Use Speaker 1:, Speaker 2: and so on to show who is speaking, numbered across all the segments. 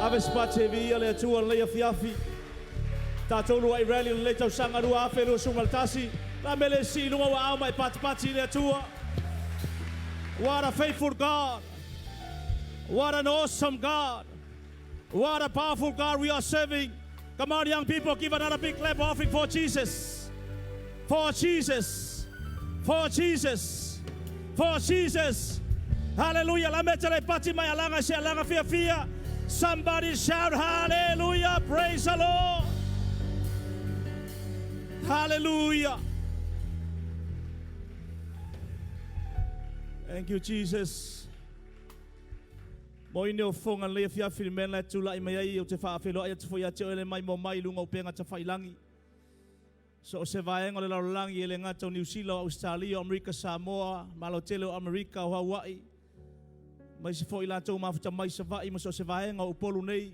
Speaker 1: Ave se pati e viia le Atua lenei afiafi. Tatou uluai rally o lenei tausaga 2021. La mele e sii i luga ua ao ma e patipati i le Atua. What a faithful God. What an awesome God. What a powerful God we are serving. Come on, young people, give another big clap offering for Jesus. For Jesus. For Jesus. For Jesus. Hallelujah. La me tele pati mai alanga se alanga fia fia. Somebody shout hallelujah. Praise the Lord. Hallelujah. Thank you, Jesus. Mo ine o fonga le afiafi le mea la e tulai mai ai ou te faafeiloai atu foi ia te oe le maimoa mai i luga o upega tafailangi. So o se vaega o le lalolagi e le gata o Niu Sila, o Ausetalia, o Amerika Samoa, Malo tele o Amerika, o Hauaʻi, aemaise foi i latou mafuta mai Savaii ma so o se vaega o Upolu nei.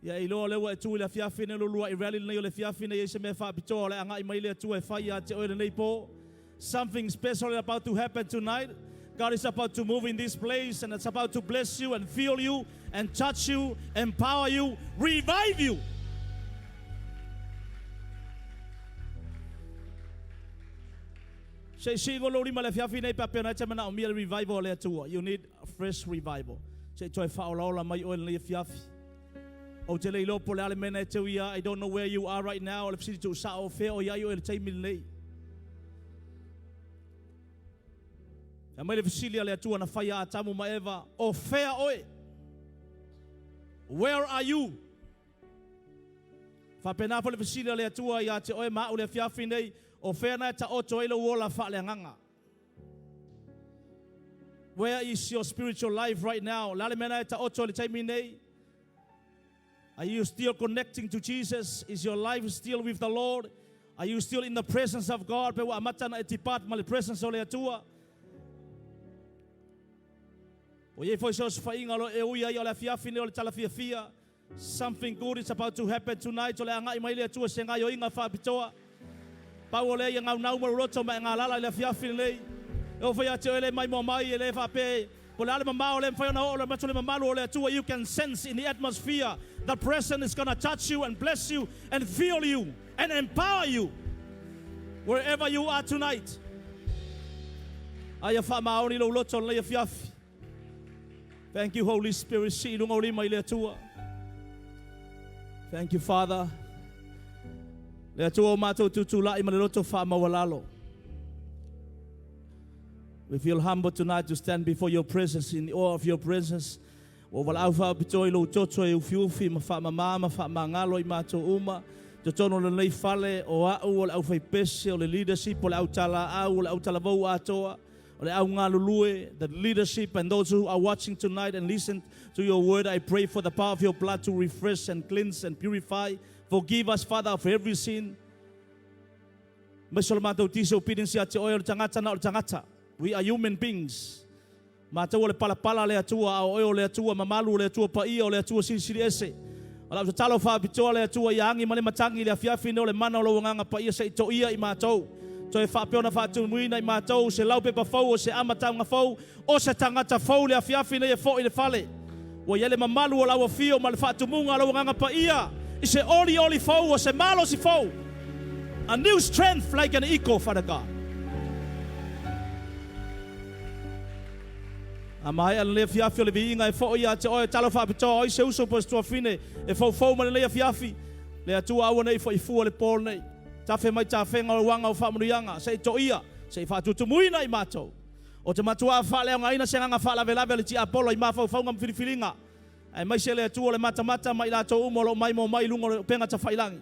Speaker 1: Ia e iloa o lea ua e tu i le afiafi nei o le uluai rally lenei o le afiafi nei e i ai se mea faapitoa o le agai mai le Atua e fai ia te oe lenei po. Something special is about to happen tonight. God is about to move in this place and it's about to bless you and fill you and touch you, empower you, revive you. Se i sii lou lima le afiafi nei pe a pea ona e te manaomia le revival a le Atua. You need a fresh revival. Se i toe faaolaola mai oe lenei afiafi. Ou te le iloa po o le a le mea na e teu ia, I don't know where you are right now, o le fesili tuusao, o fea o i ai oe i le taimi lenei? E aumai le fesili a le Atua na fai ia Atamu ma Eva, o fea oe? Where are you? Faapena foi le fesili a le Atua ia te oe ma au le afiafi nei, o fea na e taoto ai lou ola faaleagaga? Where is your spiritual life right now? Le a le mea na e taoto i le taimi nei? Are you still connecting to Jesus? Is your life still with the Lord? Are you still in the presence of God? Pe ua amata na e depart ma le presence o le Atua. O iai foi se osofaiga o lo e ui ai o le afiafi nei o le tala fiafia. Something good is about to happen tonight o le agai mai le Atua se gaioiga faapitoa. Pau o lea ia gaunau ma loloto ma e galala i le afiafi lenei. E oo foi ia te oe le maimoa mai e le faapea po o le a le mamao le mafai ona oo le atu le mamalu o le Atua you can sense in the atmosphere the presence is gonna touch you and bless you and fill you and empower you wherever you are tonight. Aia faamaoni lou loto lenei afiafi. Thank you Holy Spirit, sii lunga o lima i le Atua. Thank you Father. Le Atua o mātou tutulai ma le loto whaamaualalo. We feel humble tonight to stand before your presence in the awe of your presence. Ua walaau whaapitoa i lou toto e ufiufi ma whaamamā ma whaamangalo i mātou uma. Totonu o lenei fale o a'u o le aufaipese o le leadership o le autalaau o le autalavou atoa. O le au galulue, the leadership and those who are watching tonight and listen to your word, I pray for the power of your blood to refresh and cleanse and purify. Forgive us, Father, of every sin. Aemaise o le matou disobedience ia te oe o le tagata na o le tagata. We are human beings. Matou o le palapala a le Atua, a o oe o le Atua mamalu, o le Atua paia, o le Atua silisili ese. O lau tatalo faapitoa le Atua ia agi ma le matagi i le afiafi nei o le mana o lou Agaga Paia se i toia i matou. Toe faapea ona faatumuina i matou se laupepa fou o se amataga fou o se tagata fou i le afiafi nei e foi i le fale. Ua i ai le mamalu o lau afio ma le faatumuga a lou Agaga Paia i se olioli fou o se malosi fou. A new strength like an eagle, Father God. A maea lenei afiafi o le viiga e foi ia te oe, talo faapitoa oi se uso po o se tuafine e foufou mai lenei afiafi. Le Atua aua nei foi fua le po lenei. Tafe mai tafega o uaga o faamanuiaga, se i toia, se i faatutumuina i matou. O te matuā faaleaogaina se agaga faalavelave a le tiapolo i mafaufauga ma filifiliga, aemaise le Atua o le matamata ma i latou uma o lo o maimoa mai i luga o le upega tafailangi.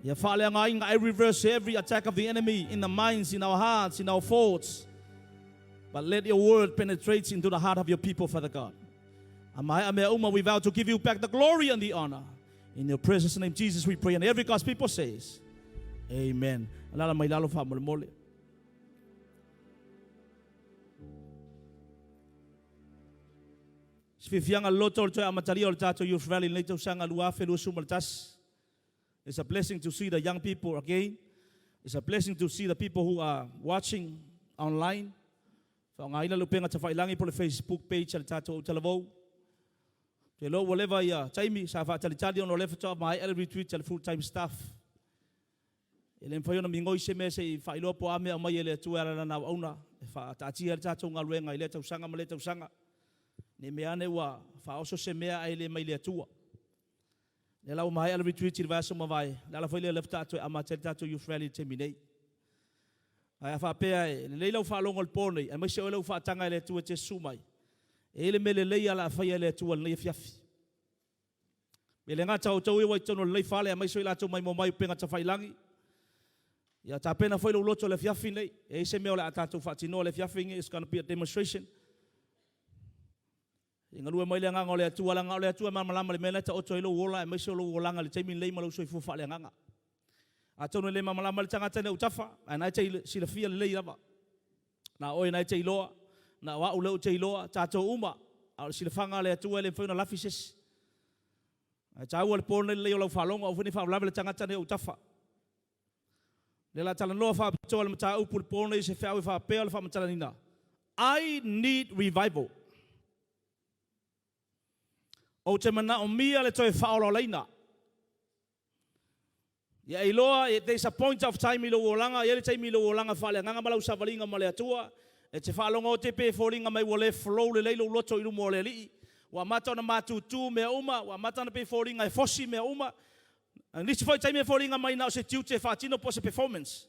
Speaker 1: Ia faaleaogaina, I reverse every attack of the enemy in the minds, in our hearts, in our thoughts. But let your word penetrate into the heart of your people, Father God. A maea mea uma, we vow to give you back the glory and the honor. In your precious name, Jesus, we pray. And every God's people says, Amen. Alala mai lalo faamolemole. Se fiafiaga loloto o le toe amatalia o le tatou Youth Rally i lenei tausaga 2021. It's a blessing to see the young people again. It's a blessing to see the people who are watching online. Faaaogaina le upega tafailangi po o le Facebook page a le tatou Talavou. Te iloa ua leva ia taimi sa faatalitali ona o lea faatoa maea le retreat a le full time staff. E le mafai ona migoi se mea se i faailoa po o a mea e aumai e le Atua e ala i Lana auauna e faataatia ai le tatou galuega i lea tausaga ma lea tausaga. Ne i mea ane ua faaoso se mea ae le mai le Atua. O lea la ua maea le retreat i le vaiaso ua mavae, o le ala foi lea o lea faatoa toe amata ai le tatou Youth Rally i le taimi nei. Ae a faapea e lelei lau faalogo i le po nei, aemaise oe lea ua faataga e le Atua e te susu mai, e i ai le mea lelei lava o le a faia e le Atua i lenei afiafi. E le gata o outou ia ua i totonu o lenei fale, aemaise o i latou maimoa mai i upega tafailagi, ia tapena foi lou loto i le afiafi lenei. E i ai se mea o le a tatou faatinoa i le afiafi lenei, it's gonna be a demonstration. I galue mai le Agaga o le Atua, leaga o le Atua e malamalama i le mea la e taoto ai lou ola aemaise o lou olaga i le taimi lenei ma lou soifua faaleagaga. Atonu e le malamalama ai le tagata i autafa, ae na e te silafia lelei lava. Na o oe na e te iloa, na o au lea ou te iloa, tatou uma, a o le silafaga a le Atua e le mafai ona lafi se isi. Ae taua le po lenei i le lelei o lau faalogo, aua foi ne i faalavelave le tagata nei ou autafa. O lea o le a talanoa faapitoa i le mataupu i le po lenei i se feau e faapea le faamatalaina, I need revival. Ou te manaomia le toe faaolaolaina. Ia e iloa, there is a point of time i lou olaga, e i ai le taimi i lou olaga faaleagaga ma lau savaliga ma le Atua, e te faalogo atu pei e foliga mai ua le flow lelei lou loto i luma o le Alii, ua amata ona matutu mea uma, ua amata ona pei e foliga e fosi mea uma. O nisi foi taimi e foliga mai na o se tiute e faatino po o se performance.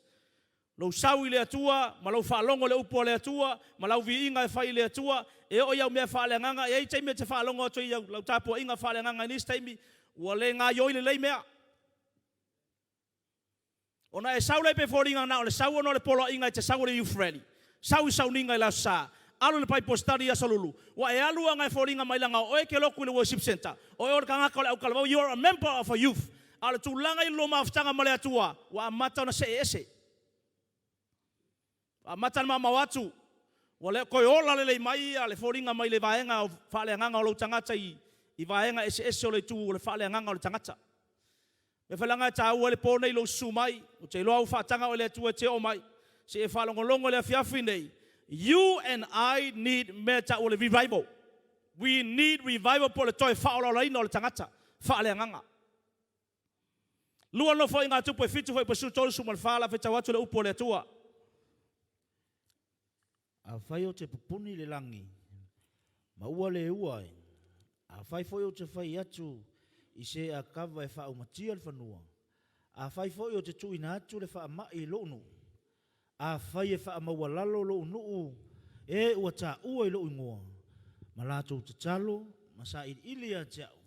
Speaker 1: Lou sau i le Atua ma lou faalogo i le upu a le Atua ma lau viiga e fai i le Atua, e oo i au mea faaleagaga, e i ai taimi e te faalogo atu ai i lau tapuaiga faaleagaga i nisi taimi, ua le gaoioi lelei mea. Ona e sau lea pei e foliga na o le sau ona o le poloaiga e te sau ai i le Youth Rally, sau i sauniga i le Aso Sa, alu i le Bible study i Aso Lulu, ua e alu aga e foliga mai leaga o oe e te lotu i le worship centre, o oe o le tagata o le autalavou, you are a member of a youth. A o le tulaga i le lua mafutaga ma le Atua, ua amata ona see ese. Ua amata ona maomao atu, ua le toe ola lelei mai le foliga mai le vaega faaleagaga o lou tagata i vaega eseese o le itu o le faaleagaga o le tagata. O le mea foi lea e taua ai le po lenei i lou susu mai, ou te iloa ua faataga oe e le Atua e te oo mai, se i e faalogologo i le afiafi lenei, you and I need mea e tau o le revival. We need revival po o le toe faaolaolaina o le tagata faaleagaga. Lua Nofoaiga a Tupu e 7 fuaiupu e 34 o le a faitau atu le upu a le Atua.
Speaker 2: Afai ou te pupuni le lagi, ma ua le ua ai, afai foi ou te fai atu i se akava e faaumatia le fanua, afai foi ou te tuuina atu le faamai i lou nuu, afai e faamaualalo lou nuu e ua taua i lou igoa, ma latou tatalo ma sailiili ia te au,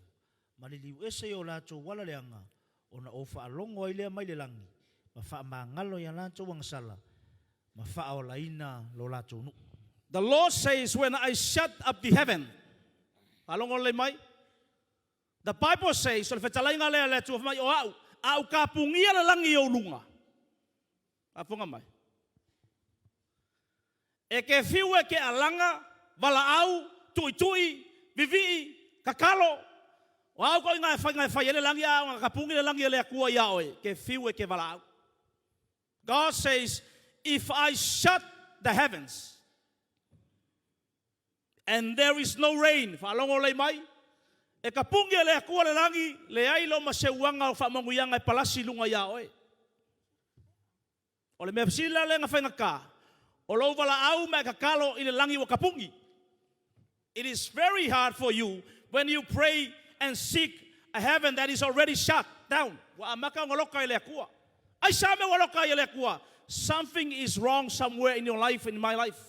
Speaker 2: ma liliu ese i o latou ala leaga, ona ou faalogo ai lea mai le lagi, ma faamagalo i a latou agasala, ma faaolaina lo latou nuu.
Speaker 1: The Lord says when I shut up the heaven, faalogo lelei mai, the Bible says, o le fetalaiga lea a le Atua, fai mai, o au, a ou tapunia le lagi i ou luga, faafofoga mai, E te fiu e te alaga, valaau, tuitui, vivii, tatalo, o a ituaiga faiga e fai ai le lagi a na tapuni le lagi e le Atua ia oe, e te fiu e te valaau. God says, if I shut the heavens and there is no rain, faalogo lelei mai, e tapuni e le Atua le lagi, leai loa ma se uaga o faamanuiaga e palasi i luga ia oe. O le mea sili la lea na faigata, o lou valaau ma e tatalo i le lagi ua tapuni. It is very hard for you when you pray and seek a heaven that is already shut down. Ua amata ona loka e le Atua. Aisea mea ua loka ai e le Atua? Something is wrong somewhere in your life and in my life.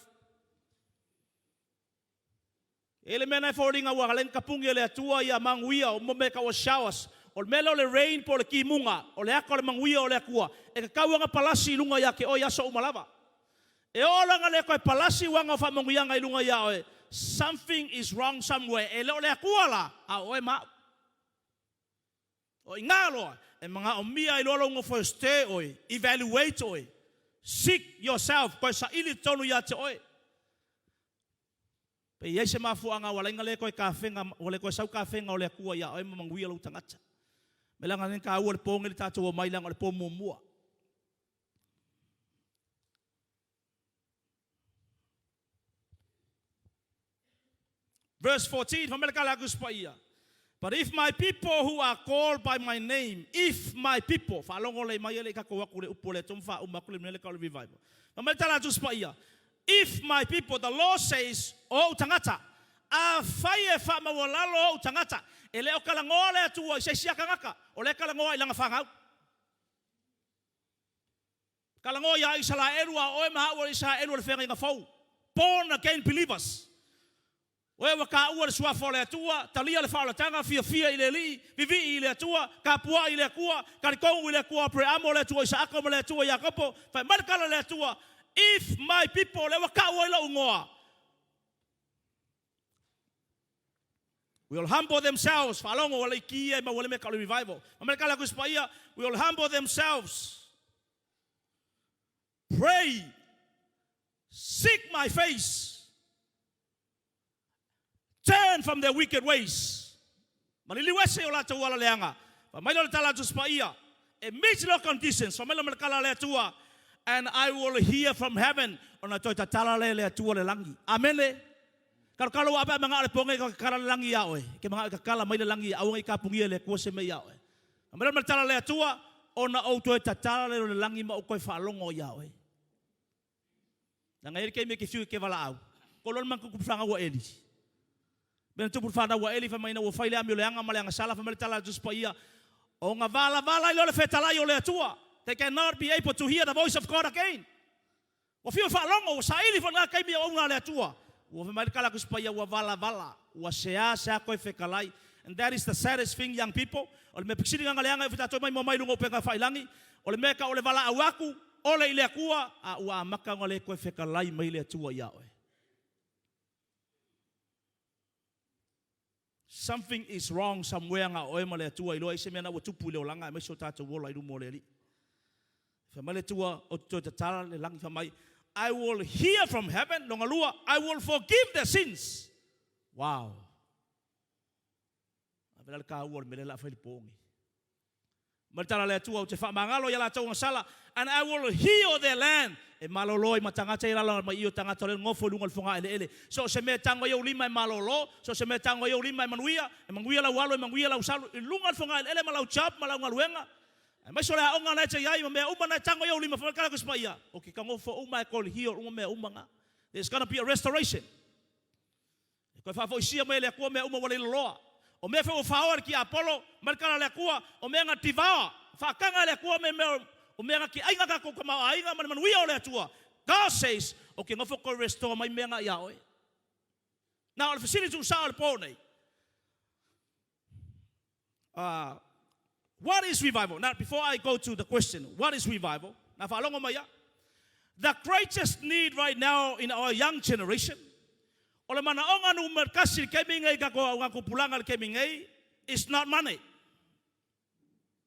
Speaker 1: E i ai le mea na e foliga ua ala ai ona tapuni e le Atua ia manuia o mea e tau o showers. O le mea lea o le rain po o le timuga, o le ata o le manuia o le Atua, e tatau ona palasi i luga ia te oe i aso uma lava. E oo la ina le toe palasi uaga o faamanuiaga i luga ia oe, something is wrong somewhere. E le o le Atua la, a o oe ma au. O i ina loa e manaomia ai loa lou nofo e stir oe, evaluate oe, seek yourself, toe saili i totonu ia te oe. Pe i ai se mafuaaga ua ala ai ona le toe tafega, ua le toe sau tafega o le Atua ia oe ma manuia lou tagata. Me leaga nei taua le po nei le tatou omai leaga o le po muamua. Verse 14, fai mai le tala a Tusi Paia. But if my people who are called by my name, if my people, faalogo lelei mai e le i tatou o atu i le upu a le Atua ma faauma atu le mea lea e tau o le revival. Fai mai le tala a Tusi Paia, If my people, the Lord says, o ou tagata, afai e faamaualalo ou tagata, e le o talanoa le Atua i se isi lava tagata, o lea e talanoa i lana fanau. Talanoa ia Isaraelu a o oe ma au o le Isaraelu o le Feagaiga Fou, born again believers. O e ua taua le Suafa o le Atua, talia le faaolataga, fiafia i le Alii, vivii i le Atua, tapuai i le Atua, talitonu i le Atua o Apereamo, le Atua o Isaako ma le Atua o Iakopo, fai mai le tala a le Atua, If my people, lea ua tau ai lou igoa, will humble themselves, faalogo ua laiti ia e maua ai le mea e tau o le revival. Fai mai le tala a Tusi Paia, will humble themselves, pray, seek my face, turn from their wicked ways, maliliu ese i o latou ala leaga. Fai mai lea o le tala a Tusi Paia, e meet loa conditions, fai mai lea ma le tala a le Atua, and I will hear from heaven, ona toe tatala lea e le Atua le lagi. Amene. Kalokalo ua ape a manao le po nei ka tatala le lagi ia oe. Ke manao e tatala mai le lagi aua nei tapunia e le Atua se mea ia oe. Fai mai lea ma le tala a le Atua, ona ou toe tatala lea o le lagi ma ou toe faalogo ia oe. Leaga e i ai le taimi e te fiu e te valaau, ko loa le matutu fanau a Eli. Mea na tupu le fanau a Eli, fai mai ina ua fai le amio leaga ma le agasala, fai mai le tala a le Tusi Paia, ona valavala ai lea o le fetalai o le Atua. They cannot be able to hear the voice of God again. Ua fiu e faalogo, ua saili foi i lena taimi auauna a le Atua. Ua fai mai le tala a Tusi Paia, ua valavala, ua seasea toe fetalai. And that is the saddest thing, young people. O le mea pisili gagaleaga e oo foi tatou mai mua mai i luga o upega tafailagi, o le mea e tau o le valaau atu, ole i le Atua, a ua amata ona le toe fetalai mai le Atua ia oe. Something is wrong somewhere na o oe ma le Atua iloa ai se mea na ua tupu i le olaga aemaise o tatou ola i luma o le Alii. Fai mai le Atua, ou te toe tatala le lagi, fai mai, I will hear from heaven, longa lua, I will forgive their sins. Wow! Ave la le taua o le mea lea o le a fai i le po nei. Ma le tala a le Atua, Ou te faamagalo i a latou agasala, and I will heal their land. E malolo ai ma tagata ia lala mai i o tagata o lea e nofo i luga o le fogaeleele. So o se mea e tago ai ou lima e malolo, so o se mea e tago ai ou lima e manuia, e manuia lau alo, e manuia lau salu, i luga o le fogaeleele ma lau job ma lau galuega, aemaise o le aoga na e te i ai ma mea uma na e tago ai ou lima, fai mai le tala a Tusi Paia, ou te nofo uma e toe heal uma mea uma na. There's gonna be a restoration. E toe faafoisia mai e le Atua mea uma ua leiloloa. O mea foi ua faoa e le tiapolo ma le tala a le Atua, o mea na devour, faataga e le Atua me mea o mea na tiaiga tatou tamaoaiga ma le manuia o le Atua. God says, ou te nofo toe restore mai mea na ia oe. Now, o le fesili tuusao i le po nei, What is revival? Now, before I go to the question, what is revival? Na faalogo mai ia. The greatest need right now in our young generation, o le manaoga numera tasi i le taimi nei tatou auga tupulaga i le taimi nei, is not money.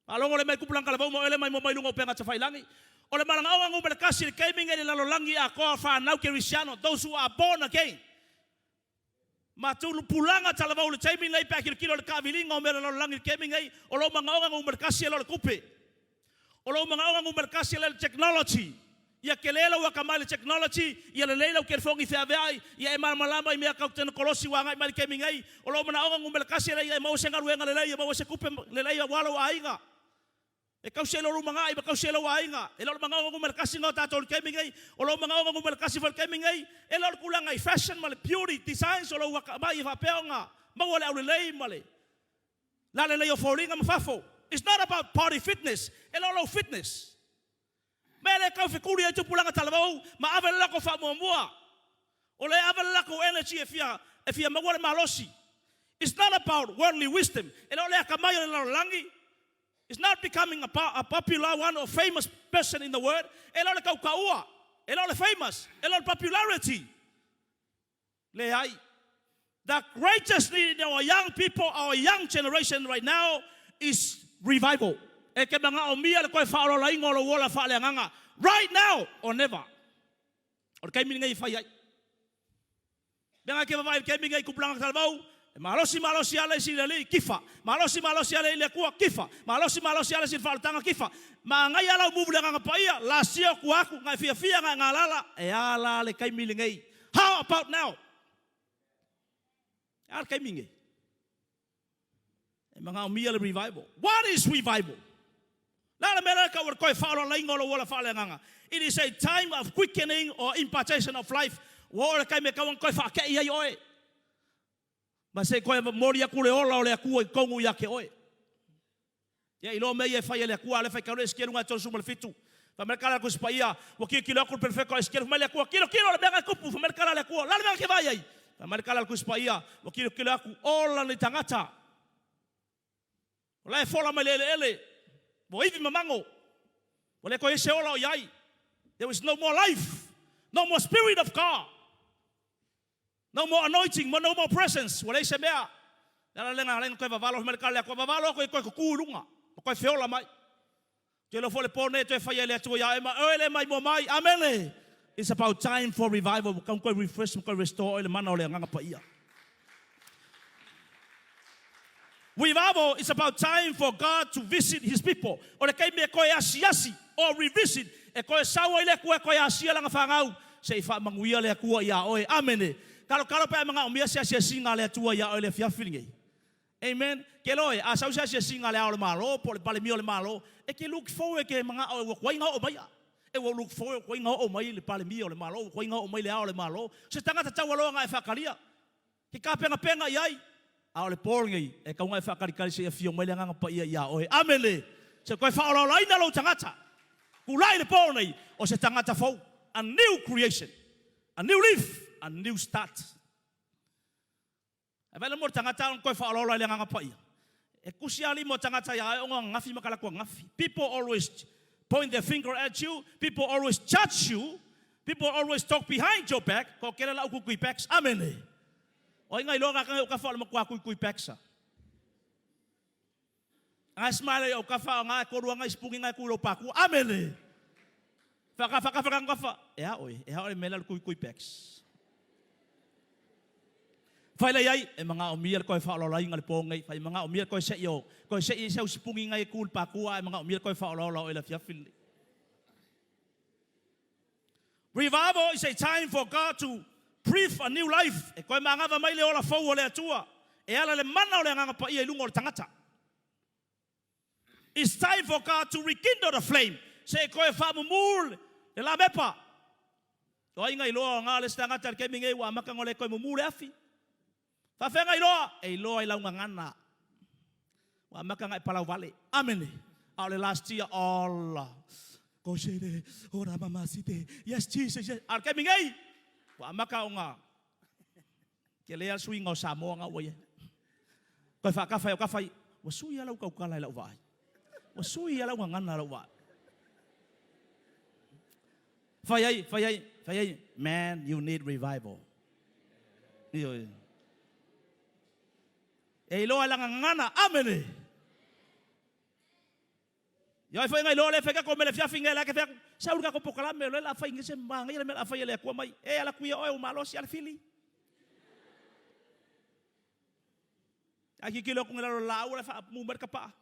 Speaker 1: Faalogo le mai tupulaga talavou ma oe le mai mua mai luga o upega tafailagi. O le manaoga numera tasi i le taimi nei i le lalolagi atoa fanau kerisiano, those who are born again, Ma tupulaga talavou i le taimi nei pe a tilotilo i le taaviliga o mea o le lalolagi i le taimi nei, o lou manaoga numera tasi e le o le tupe. O lou manaoga numera tasi e le o le technology. Ia tele lou atamai i le technology, ia lelei lau telefoni feaveai, ia e malamalama i mea tau tenokolosi ua agai mai i le taimi nei. O lou manaoga numera tasi e le ia e maua se galuega lelei, ia maua se tupe lelei aua lou aiga. E tausi ai lou lumanai ma tausi ai lou aiga. E le o le manaoga numera tasi lena o tatou i le taimi nei. O lou manaoga numera tasi foi i le taimi nei, e le o le tulaga i fashion ma le beauty designs o lou atamai e faapea ona maua le aulelei ma le lalelei o foliga ma fafo. It's not about body fitness, e le o lou fitness. Mea lea e tau fekuli ai tupulaga talavou ma ave le latou faamuamua. O lea e ave le latou energy e fia e fia maua le malosi. It's not about worldly wisdom, e le o le atamai o le lalolagi. It's not becoming a a popular one or famous person in the world, e le o le tautaua, e le o le famous, e le o le popularity. Leai. The greatest need in our young people, our young generation right now is revival. E te manaomia le toe faaolaolaina o lou ola faaleagaga right now or never. O le taimi lenei e fai ai. Mea na ke vavaai i le taimi nei i tupulaga talavou, e malosi malosi lava le isi i le Alii, kifa. Malosi malosi lava le i le Atua, kifa. Malosi malosi lava le isi i le faaolataga, kifa. Manaia lau move i le Agaga Paia, last year o tua atu, na e fiafia, na e galala, e a la le taimi lenei? How about now? E a le taimi lenei? Magaomia le revival. What is revival? Le a le mea lea e tau o le toe faaolaolaina o lou ola faaleagaga? It is a time of quickening or impartation of life. Ua oo i le taimi e tatau ona toe faatei ai oe. Ma se i toe momoli atu le ola o le Atua i totonu ia te oe. Ia iloa mea ia e fai e le Atua, a o lea e faitau lea Esekiele 37. Fai mai le tala a le Tusi Paia, ua tilotilo atu le perofeta o Esekiele, fai mai le Atua, tilotilo i le mea na e tupu, fai mai le tala a le Atua, o le a le mea na te vaai ai? Fai mai le tala a le Tusi Paia, ua tilotilo atu, ola ni tagata. O la e fola mai le eleele, ua ivi mamago, ua le toe i ai se ola o i ai. There is no more life, no more spirit of God. No more anointing, no more presence, ua leai se mea. Le ala lea na ala ai ona toe vavalo, fai mai le tala a le Atua, vavalo atu e toe tutu i luga, ma toe feola mai. Ou te iloa foi le po nei e toe fai ai le Atua ia oe ma oe le mai mua mai. Amene! It's about time for revival. Ua tatau ona toe refresh ma toe restore oe i le mana o le Agaga Paia. Revival is about time for God to visit His people. O le taimi e toe asiasi or revisit, e toe sau ai le Atua e toe asia Lana fanau, se i faamanuia le Atua iā oe. Amene. Talotalo pe a manaomia se asiasiga a le Atua iā oe i le afiafi lenei. Amen. Ke loe, a sau se asiasiga a le Ao o le Malo po o le Palemia o le Malo, e te look forward ke manao e ua tuai ona oo mai a. E ua look forward ua tuai ona oo mai le Palemia o le Malo, ua tuai ona oo mai le Ao o le Malo. Se tagata taualoa na e faatalia. Ke tapenapena i ai, a o le po lenei, e tatau ona e faatalitali se i afio mai le Agaga Paia iā oe. Amene! Se toe faaolaolaina lou tagata. Tulai le po lenei, o se tagata fou. A new creation. A new leaf. A new start. E vaai la mo le tagata ona toe faaolaola i le Agaga Paia. E tusi lava lima o tagata iā oe ona gafi ma kalatua gafi. People always point their finger at you, people always judge you, people always talk behind your back, toatele lau tuitui backs. Amene! O ai na iloa gata nei o kafa o le matua tuitui backs a. Nga e smile ai au kafa nga e tolu anga i sipuni nga e tu i lou patua. Amene! Whakafa kafa ka kafa. E a oe, e a oe mea le tuitui backs. Whai lei ai, e manaomia le toe faaolaolaina le po nei, whai manaomia le toe se'i o, toe se'i i se au sipuni ngai e tu i le pakua, e manaomia le toe faaolaola o oe i le afiafi lenei. Revival is a time for God to breathe a new life, e toe manava mai le ola fou o le Atua, e ala le mana o le Agaga Paia i luga o le tagata. It's time for God to rekindle the flame, se i toe faamumu le lamepa. O ai na iloa o nga le isi tagata i le taimi nei ua amata ona le toe mumu le afi? Faafefea na iloa? E iloa i lau gagana. Ua amata ona e palau vale. Amene. A o le last year, ola. Kosere, ora mama site. Yes, Jesus, yes. A o le taimi nei, ua amata ona Tele lava le suiga o Samoa na ua i ai. Toe faatafa e kafa i, ua sui lava lau tautala i lau vaai. Ua sui lava lau gagana i lau vaai. Fai ai, fai ai, fai ai, man, you need revival. Ioe. E iloa e lana gagana, amene. Ia ai foi ngai loa le fai kako mele fiafi ngai la ke fai sau le kako pokalame le la fai ngai se ma ngai le mea la fai le akua mai e ala kuia oe o malosi ala fili a ki kilo ku ngai la la fa mu mer kapa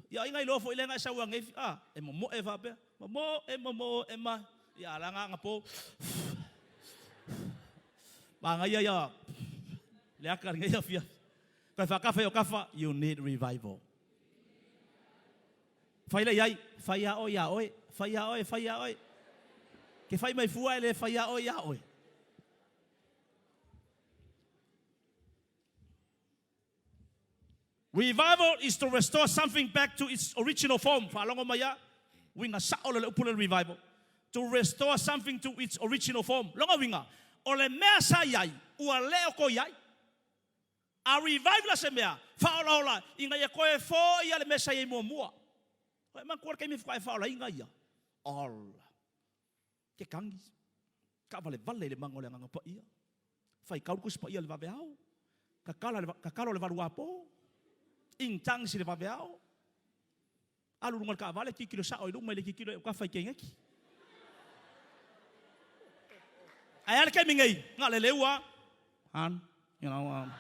Speaker 1: ia ai ngai loa foi le ngai sau ngai a e mo e fa pe mo e mo e ma ia la nga nga po ma ngai ia le aka ngai ia fia Kai whakawhai o kafa, you need revival. Whai lei ai, whai a oe ia oe, whai a oe, whai a oe. Ke whai mai fua e le whai a oe ia oe. Revival is to restore something back to its original form. Whaalogo mai a, winga sao le le upu le revival. To restore something to its original form. Longa winga, o le mea sa iai, ua le o ko iai. A revive la se mea, faaolaola ina ia toe foia le mea sa i ai muamua. Ua e manatua le taimi faatoa e faaolaina ia? Ola. Ke kagi. Taavalevale i le maga o le Agaga Paia. Faitau le Tusi Paia i le vaveao. Kakala le, kakalo le valuapo. In tongues i le vaveao. Alu i luga o le taavale, tilotilo sao i luma i le tilotilo e ukafa i kegeki. Ae a le taimi nei, na o le leu a. Han, you know, um,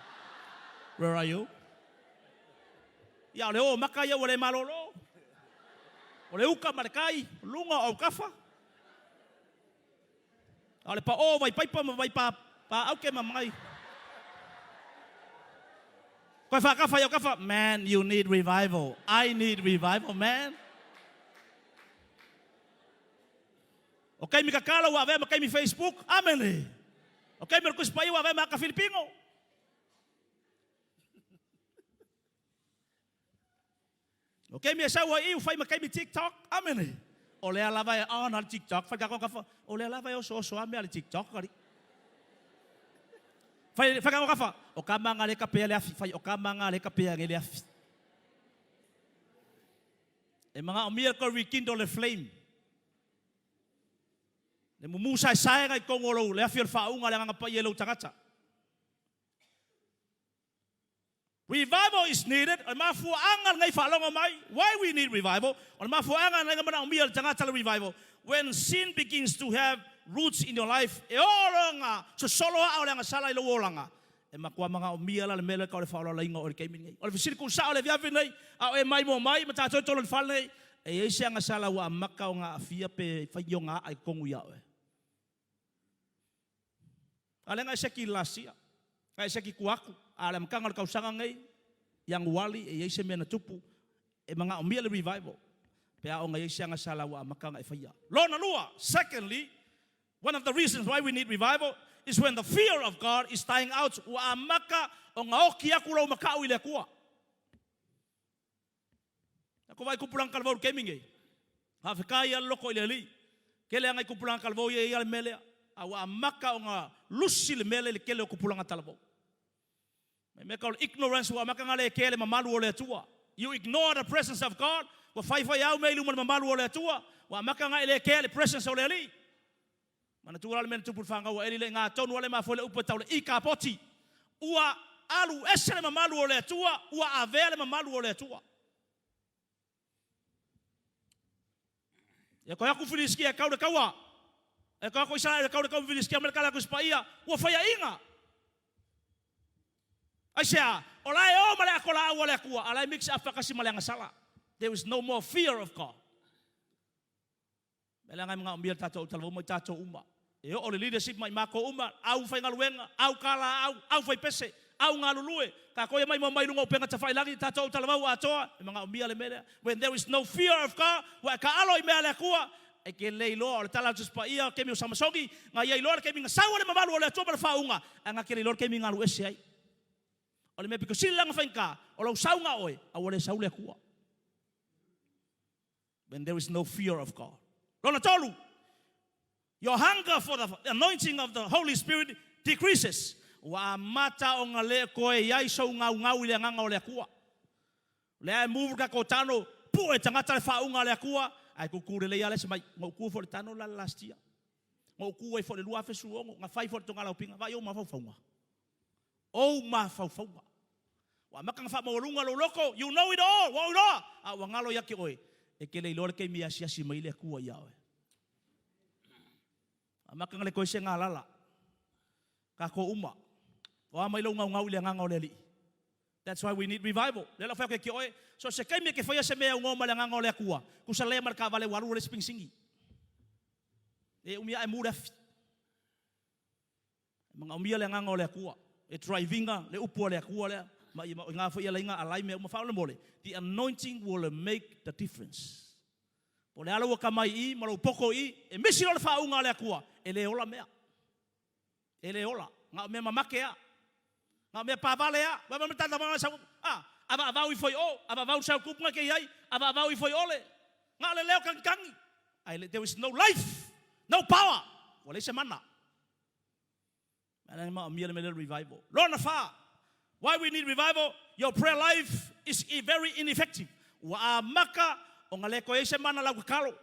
Speaker 1: where are you? Ia, o le o maka ia ua le malolo. O le uka ma le kai, luga o aukafa. A o le paʻō vai paipa ma vai pā, pāʻauke ma mai. Koe whakawha i o kawha, man, you need revival. I need revival, man. O kaimi kakala ua avea ma kaimi Facebook. Amene. O kaimi o le Tusi Paia ua avea ma aka Filipino. O kaimi e sau ai i u fai ma kaimi TikTok. Amene. O lea lava e on ale TikTok. Fai kako kafa. O lea lava e oso oso ame ale TikTok. Ali. Fai fai kako kafa. O ka manga le kapea le afi. Fai o ka manga le kapea le afi. E manaomia ko rekindle le flame. Le mumu saesaega i totonu o lou, le afi o le faauuga a le Agaga Paia i lou tagata. Revival is needed, o le mafuaaga lenei faalogo mai, why we need revival, o le mafuaaga lenei na manaomia e le tagata le revival, when sin begins to have roots in your life, e oo loa ina sosolo aa o le agasala i lou olaga, E matua manaomia la le mea lea tau o le faaolaolaina o oe i le taimi lenei. O le fesili tuusao i le afiafi lenei, a o e maimoa mai ma tatou i totonu o le fale lenei, e i ai se agasala ua amata ona aafia pe fai ni ona aa i totonu ia oe? A lea na e seki i le last year, na e seki tua atu, a o le amataga o le tausaga lenei, Ianuali, e i ai se mea na tupu, e manaomia le revival pe a ona i ai se agasala ua amata ona e faia. Lona lua, secondly, One of the reasons why we need revival is when the fear of God is dying out, ua amata ona oki aku lou makaʻu i le Atua. Ako vai kupulanga talavou i le taimi nei. Faafetai ia le loko i le Alii. Tele lava nai kupulanga talavou ia e i ai le mea lea. A ua amata ona lusi le mea lea i le tele o kupulanga talavou. Mai mea tau le ignorance ua amata ona le kea le mamalu o le Atua. You ignore the presence of God, ua faifai au mea i luma o le mamalu o le Atua, ua amata ona e le kea le presence o le Alii. Manatua la le mea na tupu i le fanau a Eli le iga tonu a le mafoe le upu e tau le Ikapoti. Ua alu ese le mamalu o le Atua, ua avea le mamalu o le Atua. Ia koe aku Filistia e kau le kaua. E koe aku Isaraele e kau le kaua Filistia ma le kala aku Ispaia. Ua faiaina. Aisea, o la e o ma le ato laau a le Atua, a la e mix up faatasi ma le agasala. There is no more fear of God. Mea leaga e manaomia le tatou talavou mai tatou uma. E oo le leadership mai matou uma, au faigaluega, au kalaau, au faipese, au galulue, tatou ia maimoa mai luga o upega tafailagi, tatou talavou atoa, e manaomia le mea lea. When there is no fear of God, ua e taalo i mea a le Atua, e te le iloa, o le tala a le Tusi Paia, taimi o Samasogi, na ia iloa le taimi na sau ai le mamalu o le Atua ma le faauuga, ae na te le iloa le taimi na alu ese ai. O le mea pito sili la ona faigata, o lou sauga oe, a ua le sau le Atua. When there is no fear of God. Lona tolu, your hunger for the anointing of the Holy Spirit decreases. Ua amata ona le koe i ai sou gaugau i le agaga o le Atua. O lea e move le tatou tano, pue tagata le faauuga a le Atua, ae tutu lelei lava le isi mai, na ou tu foi i le tano la le last year. Na ou tu ai foi i le 2016, na fai foi le togalaupina, vaai ou mafaufauga. Ou mafaufauga. Ua amata ona faamaualuga lou loto, you know it all, ua ou iloa, a ua galo ia te oe, e te le iloa le taimi e asiasi mai ai le Atua ia oe. Amata ona le toe se galala. Tatou uma. O a mai lou gaugau i le agaga o le Alii. That's why we need revival. Lea la whai ke ki oe. So se taimi e ke whaia se mea ungo ma le agaga o le Atua. Kusa lea ma le kaavale ua alu ua le isi pigisigi. E umi ae mu le afi. E manaomia le agaga o le Atua, e drive ina le upu a le Atua lea, ma ia i ngā foi alaiga alai mea uma faamolemole, the anointing will make the difference. Po o le a lou akamai i ma lou poko i, e misi loa le faauuga a le Atua, e le ola mea. E le ola. Na o mea mamake lava. Na o mea pavale lava. Vaai mai tata vanga sau, ah, avaavau ifo i o, avaavau i sau kupu na ke i ai, avaavau ifo i ole. Na o le leo kagikangi. Ai, there is no life, no power. Ua leai se mana. Mea maomia le mea lea revival. Lona fa, why we need revival? Your prayer life is very ineffective. Ua amata ona le toe ai se mana lau tatalo.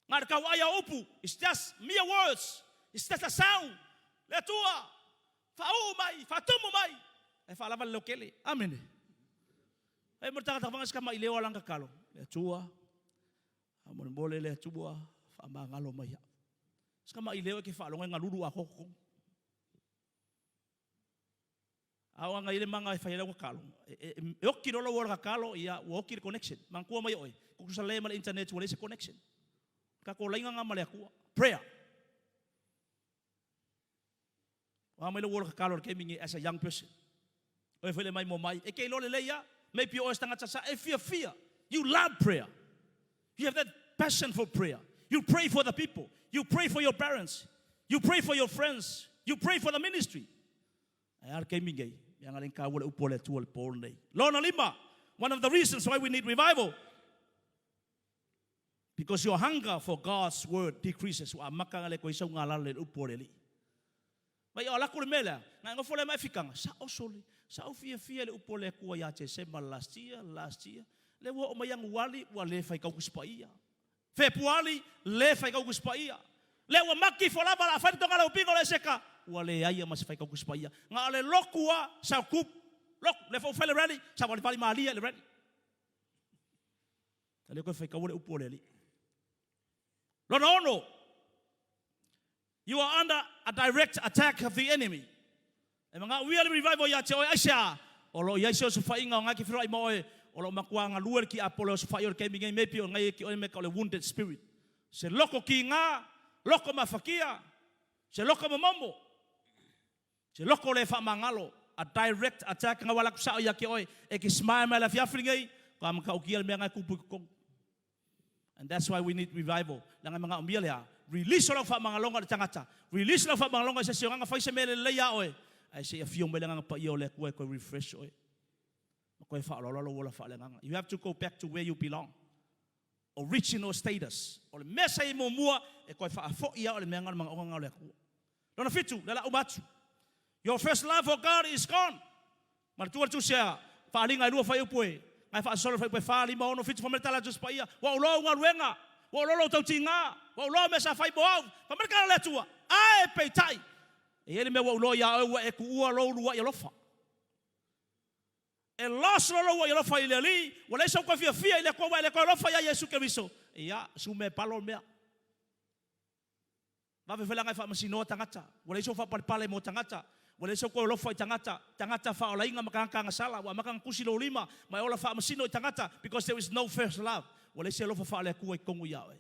Speaker 1: Na le tauai a upu, it's just mere words. It's just a sound. Le Atua, faauu mai, faatumu mai. E faalava le leo kele. Amene. E mo le tagata fanga se kamaʻilio a lana tatalo. Le Atua, Faamolemole le Atua, faamagalo mai au. Se kamaʻilio e ke faalogo e galulu atoa totonu. A o aga i le maga e fai ai lau tatalo, e oki loa lau ola tatalo, ia ua oki le connection. Manatua mai oe, tutusa le ma le internet ua leai se connection. Tatou laina na ma le Atua. Prayer. O a mai lau ola tatalo i le taimi lenei as a young person. Oe foi le mai mo mai. E ke iloa lelei a. Maybe o oe se tagata sa e fiafia. You love prayer. You have that passion for prayer. You pray for the people. You pray for your parents. You pray for your friends. You pray for the ministry. Ae a le taimi nei, mea nga le taua le upu a le Atua i le po lenei. Lona lima, one of the reasons why we need revival, because your hunger for God's word decreases. Ua amata na le koe sau galala i le upu a le Alii. Mai o alaku le mea lea, na e nofo lea ma e fikanga, sa o sole, sa ou fiafia i le upu a le Atua ia Tesema last year, last year, lea ua oo mai Ianuali ua le faitau Tusi Paia. Fepuali, le faitau Tusi Paia. Lea ua maki ifo lava la fai le toga lau piko le seka, ua leai ma se faitau Tusi Paia. Na o le lotu a, sa o kup, lotu, lea foi ua fai le rally, sa valivali malie i le rally. E le toe faitaua le upu a le Alii. Lona ono, You are under a direct attack of the enemy. E manaomia le revival ia te oe, aisea? O lo o i ai se osofaiga o ngai ke feiloai ma oe, o lo o matua galue le tiapolo e osofai o le taimi nei, maybe o ngai e ki oe me ka o le wounded spirit. Se loko kiga, loko mafakia, se loko momomo, se loko le faamagalo, a direct attack nga wala ku sao ia ke oe, e ke smile mai le afiafi lenei, ka matautia le mea nga e tupu i totonu. And that's why we need revival. Leaga e manaomia le a? Release o lau faamagaloga i le tagata. Release lau faamagaloga i se isi agaga, fai se mea lelei ia oe. Ae se i afio mai le Agaga Paia o le Atua e toe refresh oe. Ma toe faaaloalo lou ola faaleagaga. You have to go back to where you belong. Original status. O le mea sa i ai muamua, e toe faafoi lava o le mea lena o le manaoga lena o le Atua. Lona fitu, lea la uma atu. Your first love for God is gone. Manatua le tusi a Faaaliga e lua fuaiupu e ngai faasolo fuaiupu e 4, 5, 6, 7, fai mai le tala a Tusi Paia, Ua ou loa au galuega, ua ou loa lou tautiga, ua ou loa mea sa fai mo au. Fai mai le tala a le Atua, Ae peitai, e i ai le mea ua ou loa iā oe ua e tuua lou uluai alofa. E lost loa lou uluai alofa i le Alii, ua leai sou toe fiafia i le Atua ua e le toe alofa iā Iesu Keriso. Ia, sume palo le mea. Vave foi leaga e faamasinoa tagata. Ua leai sou faapalepale mo tagata. Ua leai sou toe alofa i tagata. Tagata faaolaina ma tagata agasala. Ua amata ona tusi lou lima ma e ola faamasino i tagata because there is no first love. Ua leai se alofa faale-Atua i totonu ia oe.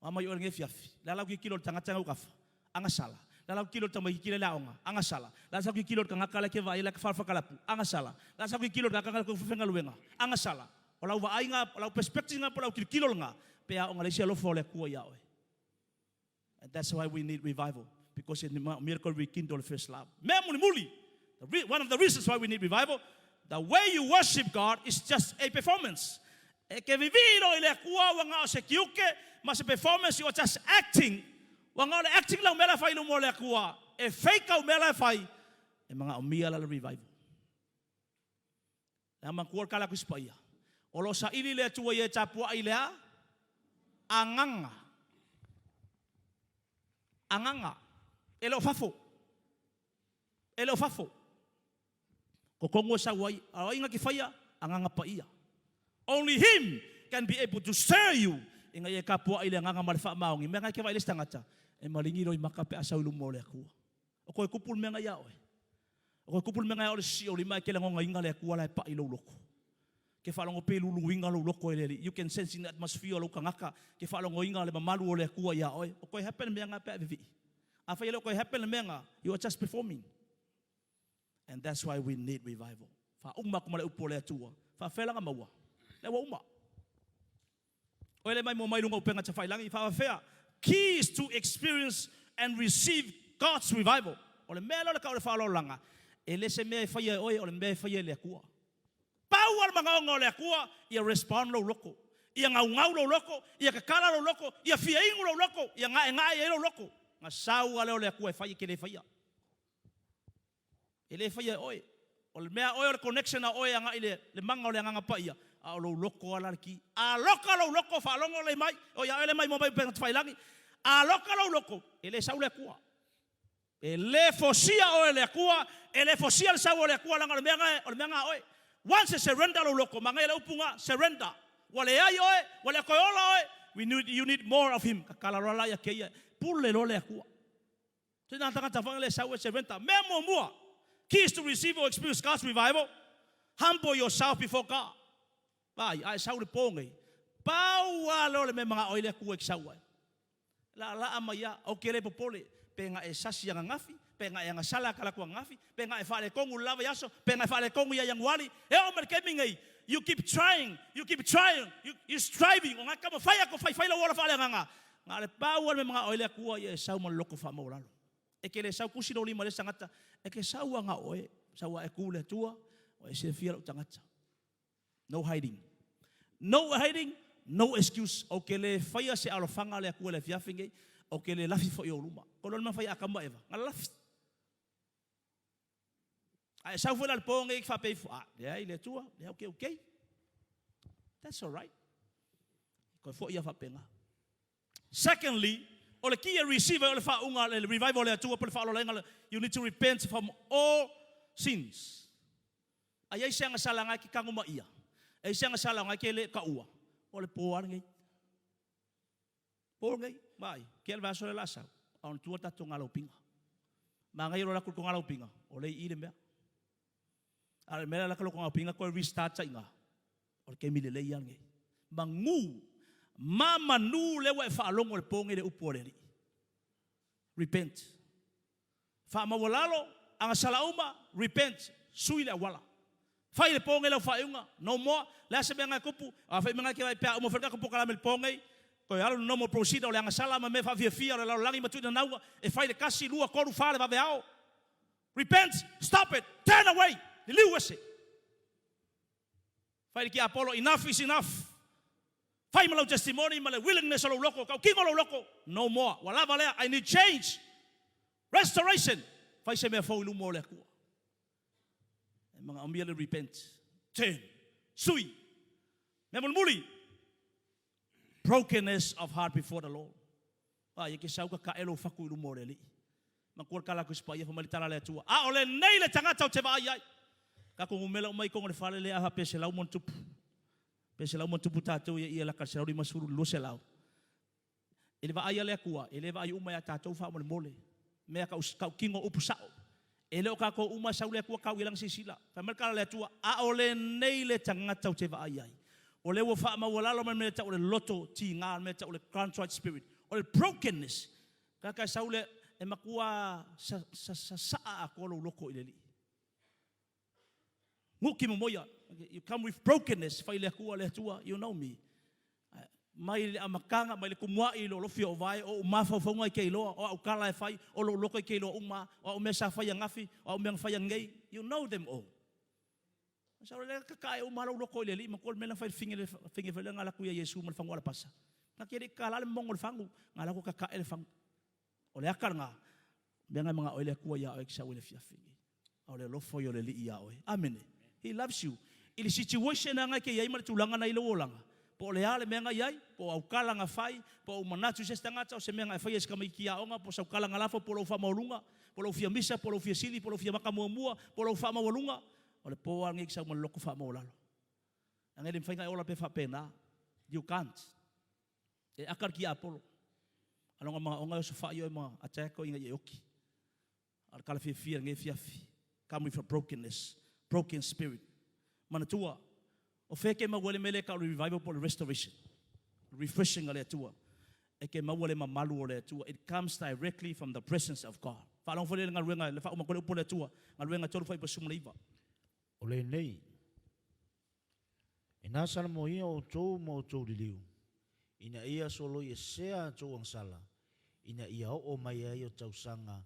Speaker 1: Ua mai oe i lenei afiafi. Le a lau tilotilo i le tagata e gafa? Agasala. Le a lau tilotilo i le tamaitiiti lea i le aoga? Agasala. Le a sau tilotilo i le tagata lea e te vaai ai la e faalafakalapu? Agasala. Le a sau tilotilo i le tagata lea e tau faigaluega? Agasala. O lau vaaiga, o lau perspective lena po o lau tilotilo lena, pe a oo ina leai se alofa o le Atua ia oe. And that's why we need revival, because e manaomia le toe rekindle le first love. Mea mulimuli, one of the reasons why we need revival, the way you worship God is just a performance. E ke vivii loa i le Atua ua na o se tiute ma se performance, you are just acting. Ua na o le acting lau mea la e fai i luma o le Atua. E fake au mea la e fai, e manaomia la le revival. Lea matua le tala Tusi Paia. O lo o saili le Atua ia e tapuai i le a? Agaga. Agaga. E le o fafo. E le o fafo. Totonu e sau ai. A o ai na te faia? Agaga Paia. Only Him can be able to stir you ina ia e tapuai i le agaga ma le faamaoni. Mea na e te vaai i le isi tagata, e maligi loi maka pe a sau i luma o le Atua. O koe kupu le mea na ia oe. O koe kupu le mea na ia oe le sio lima e ke lagonaina le Atua la e pai i lou loto. Ke faalogo pe luluina lou loto e le Alii. You can sense in the atmosphere o lou tagata ke faalogoina le mamalu o le Atua ia oe. O koe happen le mea na pe a e vivii. Afai e le o koe happen le mea na, you are just performing. And that's why we need revival. Faauma atu ma le upu o le Atua. Faafefea la na maua? Lea ua uma. Oe le mai mua mai luga upega tafailangi, faafefea? Keys to experience and receive God's revival. O le mea lea o le tau o le faaaloaloga, e le se mea e faia e oe, o le mea e faia e le Atua. Pau lava le manaoga o le Atua, ia respond lou loto, ia gaugau lou loto, ia tatala lou loto, ia fia inu lou loto, ia gaegae ai lou loto. Na sau lava lea o le Atua e fai, e te le faia. E le faia e oe. O le mea a oe o le connection a oe agai i le maga o le Agaga Paia, a o lou loto lava la le ki. A loka lou loto, faalogo lelei mai, o ia oe le mai mua mai upega tafailagi, a loka lou loto, e le sau le Atua. E le fosia oe e le Atua, e le fosia le sau o le Atua, leaga o le mea o le mea na a oe. Once e surrender lou loto, manaia le upu na, surrender. Ua leai oe, ua le toe ola oe, we need, you need more of Him. Tatala loa la ia keia, pule loa le Atua. Tena tagata foi le sau e surrender. Mea muamua, keys to receive or experience God's revival, humble yourself before God. Vai, a e sau le po nei. Pau lava lea o le mea e manao ai le Atua e te sau ai. Laalaa mai a, ou te le popole, pe na e sasi ananafi, Pe nga e agasala ka la ku angafi, pe nga e faaletonu le la vaiaso, pe nga e faaletonu ia Ianuari, e oo mai le taimi nei, you keep trying, you keep trying, you, you striving, o nga e taumafai atu faifai lou ola faaleagaga. Na o le pau lava le mea manao ai le Atua ia e sau ma le loto faamaualalo. E te le sau tusi lou lima i le isi tagata, e te sau lava na o oe, sau lava e tu le Atua, ua e silafia lou tagata. No hiding. No hiding, no excuse. Ou te le faia se alofaga a le Atua i le afiafi nei, ou te le lafi foi i ou luma. Ko le mea na fai e Atamu ma Eva, na lafi. A e sau foi la i le po nei e faapea ifo, ah, leai le Atua, lea ou te okay. That's all right. Toe foi ia faapena. Secondly, o le ki e receive ai o le faauuga, le revival o le Atua po o le faaololaina, you need to repent from all sins. A i ai se agasala na e te tanu ma ia, e ai se agasala na e te le taua, o le po lava lenei. Po lenei, vaai, kea le vaiaso lea o le a sau, a ona tua le tatou galaupiga. Manaia lo latou galaupiga, o lea i i le mea. A o le mea lea laka loko galaupiga toe restart ai i ina, o le taimi lelei lava lenei. Manu, ma manu lea ua e faalogo i le po lenei i le upu a le Alii. Repent. Faamaualalo, agasala uma, repent, sui le auala. Fai le po nei lau faaiuga, no more, le a se mea na e tupu, a fai mea na e te vaai pe a uma foi le tatou polokalame i le po nei, toe alu le normal procedure o le agasala ma mea faafiafia o le lalolagi ma tuuina naua e fai le tasi, lua, tolu, fa le vaveao. Repent, stop it, turn away, liliu ese. Fai le tiapolo, enough is enough. Fai ma lau testimony ma le willingness o lou loko, tautino lou loko, no more, ua lava lea, I need change, restoration, fai se mea fou i luma o le Atua. E manaomia le repent, turn, sui, mea mulimuli, brokenness of heart before the Lord. Ai, e ke sau kakae lou fatu i luma o le Alii. Matua le tala atu i si paia, fai mai le tala a le Atua, A o lenei le tagata ou te vaai ai. Tatou numera uma i totonu o le fale lea, aha, pe selau ma ona tupu. Pe selau ma ona tupu tatou ia ia laka le 150 i le 200. I le vaai a le Atua, e le vaai uma iā tatou faamolemole. Mea kau, kau kino upu sao. E le o tatou uma e sau le Atua tau i lana silasila. Fai mai le tala a le Atua, A o lenei le tagata ou te vaai ai. O lea ua faamaualalo mai le mea e tau o le loto tiga, le mea e tau o le contrite spirit, o le brokenness. Tagata e sau le, e matua sasaa atoa lou loto i le Alii. Nguki momoia, you come with brokenness, fai le Atua, le Atua, you know me. Mai le amataga, mai le tumuai i lou alofi o vae, o ou mafaufauga i te iloa, o au tala e fai, o lou loto i te iloa uma, o au mea sa fai angafi, o au mea na fai anei, you know them all. Sa o lea kakae uma lou loto i le Alii, matua le mea na fai le fine le fine foi lea na alu atu ia Iesu ma le fagu alapasa. Na te le i kala le momoga o le fagu, na alu atu kakae le fagu. O le aka lena, mea na e manao ai le Atua ia oe e te sau ai le afiafi nei. A o le alofa ia o le Alii ia oe. Amene. He loves you. I le situation lena e te i ai ma le tulaga na i lou olaga, po o le a le mea na i ai, po o au kala na fai, po o ou manatu i se isi tagata, o se mea na e faia i se tamaiti aoga, po o sau kala na lafo, po o lou faamaualuga, po o lou fia misa, po o lou fia sili, po o lou fia maka muamua, po o lou faamaualuga, o le po lava lenei e te sau ma le loto faamaualalo. Leaga e le mafai ona e ola pea faapena. You can't. E aka le tiapolo. A lona manaoga e osofai oe ma attack oe ina ia e oki. A o le tala fiafia i lenei afiafi, come with a brokenness, broken spirit. Manatua, o fea e te maua ai le mea lea e tau o le revival po o le restoration? Refreshing a le Atua. E te maua le mamalu o le Atua. It comes directly from the presence of God. Faalogo foi lea i le galuega, le faauma atu ai le upu a le Atua, Galuega 3:19.
Speaker 2: O lenei, e nasalamoia outou ma outou liliu, ina ia soloiesea a outou agasala, ina ia oo mai ai o tausaga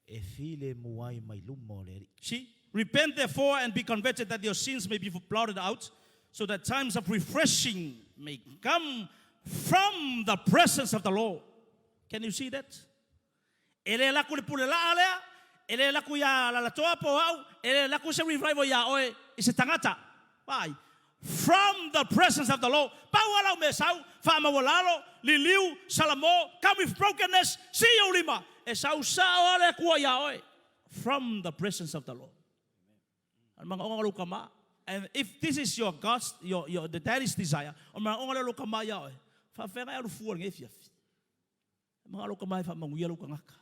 Speaker 2: e filemu ai mai luma o le Alii.
Speaker 1: See, Repent therefore and be converted that your sins may be blotted out, so that times of refreshing may come from the presence of the Lord. Can you see that? E le laku le pule laa lea, e le laku iā Lalatoa po o au, e le laku se revival iā oe i se tagata. Vaai, from the presence of the Lord. Pau lava lau mea sau, faamaualalo, liliu, salamo, come with brokenness, sii ou lima, e sau sao lava le Atua iā oe. From the presence of the Lord. A o le manaoga o lou kama. And if this is your God's, your, your, the daddy's desire, o le manaoga lea o lou kama iā oe, faafeagai alu fua i lenei afiafi. E manaʻo lou kama e faamanuia lou tagata.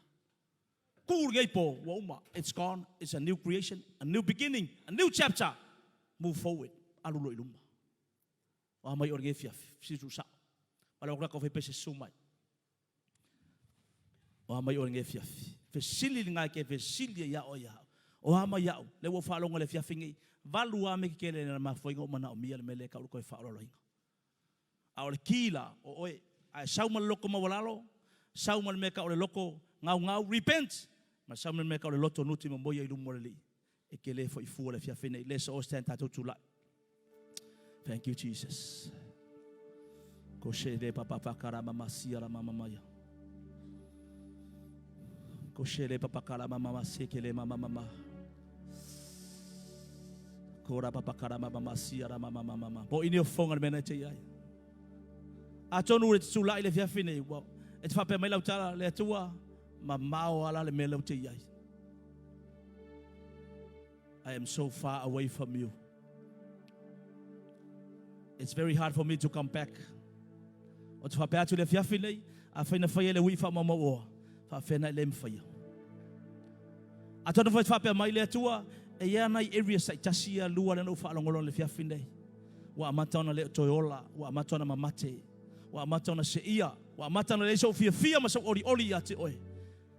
Speaker 1: Ku lenei po, ua uma. It's gone. It's a new creation, a new beginning, a new chapter. Move forward. Alu loa i luma. O a mai o lenei afiafi. Fesili tuusao. Wale o kau fai pese susu mai. O a mai o lenei afiafi. Fesili lena e te fesili ai ia oe ia au. O a mai au, lea ua ou faalogo i le afiafi nei, valu lava mea tetele na mafua ai ona ou manaomia le mea lea e tau o le toe faaolaolaina. A o le ki la, o oe, a e sau ma le loto maualalo, sau ma le mea e tau o le loto gaugau, repent, ma sau ma le mea e tau o le loto nuti momoia i luma o le Alii, e te le foi fua i le afiafi nei. Let's all stand, tatou tulai. Thank you, Jesus. Ko she le papa pakara mama sia la mama maya. Ko she le papa kara mama se ke le mama mama. Ko ra papa kara mama sia la mama mama. Po ini o fonga le mena te iai. Atonu le tsulai le fiafi nei. Ua e te whapea mai lau tala le atua ma mao ala le mea lau te iai. I am so far away from you. It's very hard for me to come back. O te whapea atu le afiafi nei, a whaina whaia le ui wha mamau oa, wha whena i le mwhaia. A tonu whai whapea mai le atua, e ia nai area sa i tasi ia lua le no whaalongolo le fiafi nei. Ua amata ona le o toe ola, ua amata ona mamate, ua amata ona se ia, ua amata ona le so fia fia ma so ori ori ia te oe.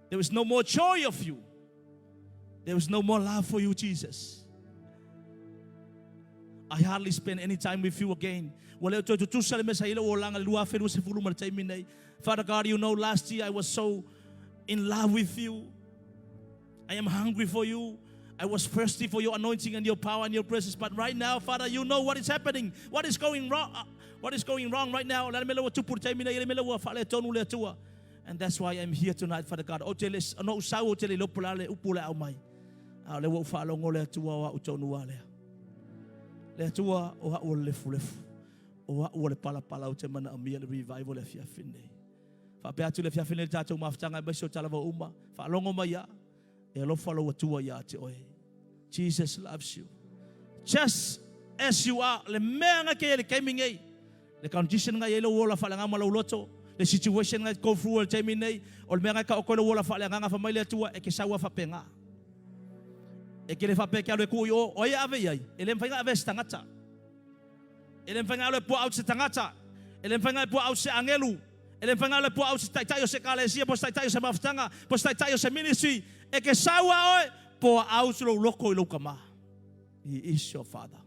Speaker 1: There is no more joy of you. There is no more love for you, Jesus. I hardly spend any time with you again. Ua le o toe tutusa le mea sa i ai lou olaga i le 2020 ma le taimi nei. Father God, you know last year I was so in love with you. I am hungry for you. I was thirsty for your anointing and your power and your presence. But right now, Father, you know what is happening. What is going wrong? What is going wrong right now? Le mea ua tupu le taimi nei, le mea ua faaletonu le Atua. And that's why I'm here tonight, Father God. Ou te le, na ou sau ou te le iloa po o le a le upu o le a aumai. A o lea ua ou faalogo le Atua o a'u tonu a lea. Le Atua o a'u o le lefulefu. O a'u o le palapala ou te manaomia le revival le afiafi nei. Faapea atu le afiafi nei le tatou mafutaga aemaise o talavou uma. Faalogo mai ia, e alofa lou Atua ia te oe. Jesus loves you. Just as you are, le mea nga ke i le taimi nei, le condition nga i ai lou ola faaleagaga ma lou loto, le situation nga e go through le taimi nei, o le mea nga e taoto i lou ola faaleagaga fa mai le Atua, e ke sau a faapena. E ke le faapea e ke alu e tuu i o, o ai e ave i ai? E le mafai ona ave e se tagata. E le mafai ona alu e puaau se tagata. E le mafai ona e puaau se agelu. E le mafai ona alu e puaau se taitai o se ekalesia, po o se taitai o se mafutaga, po o se taitai o se ministry. E ke sau a oe, puaau se lou loko i lou tama. He is your father.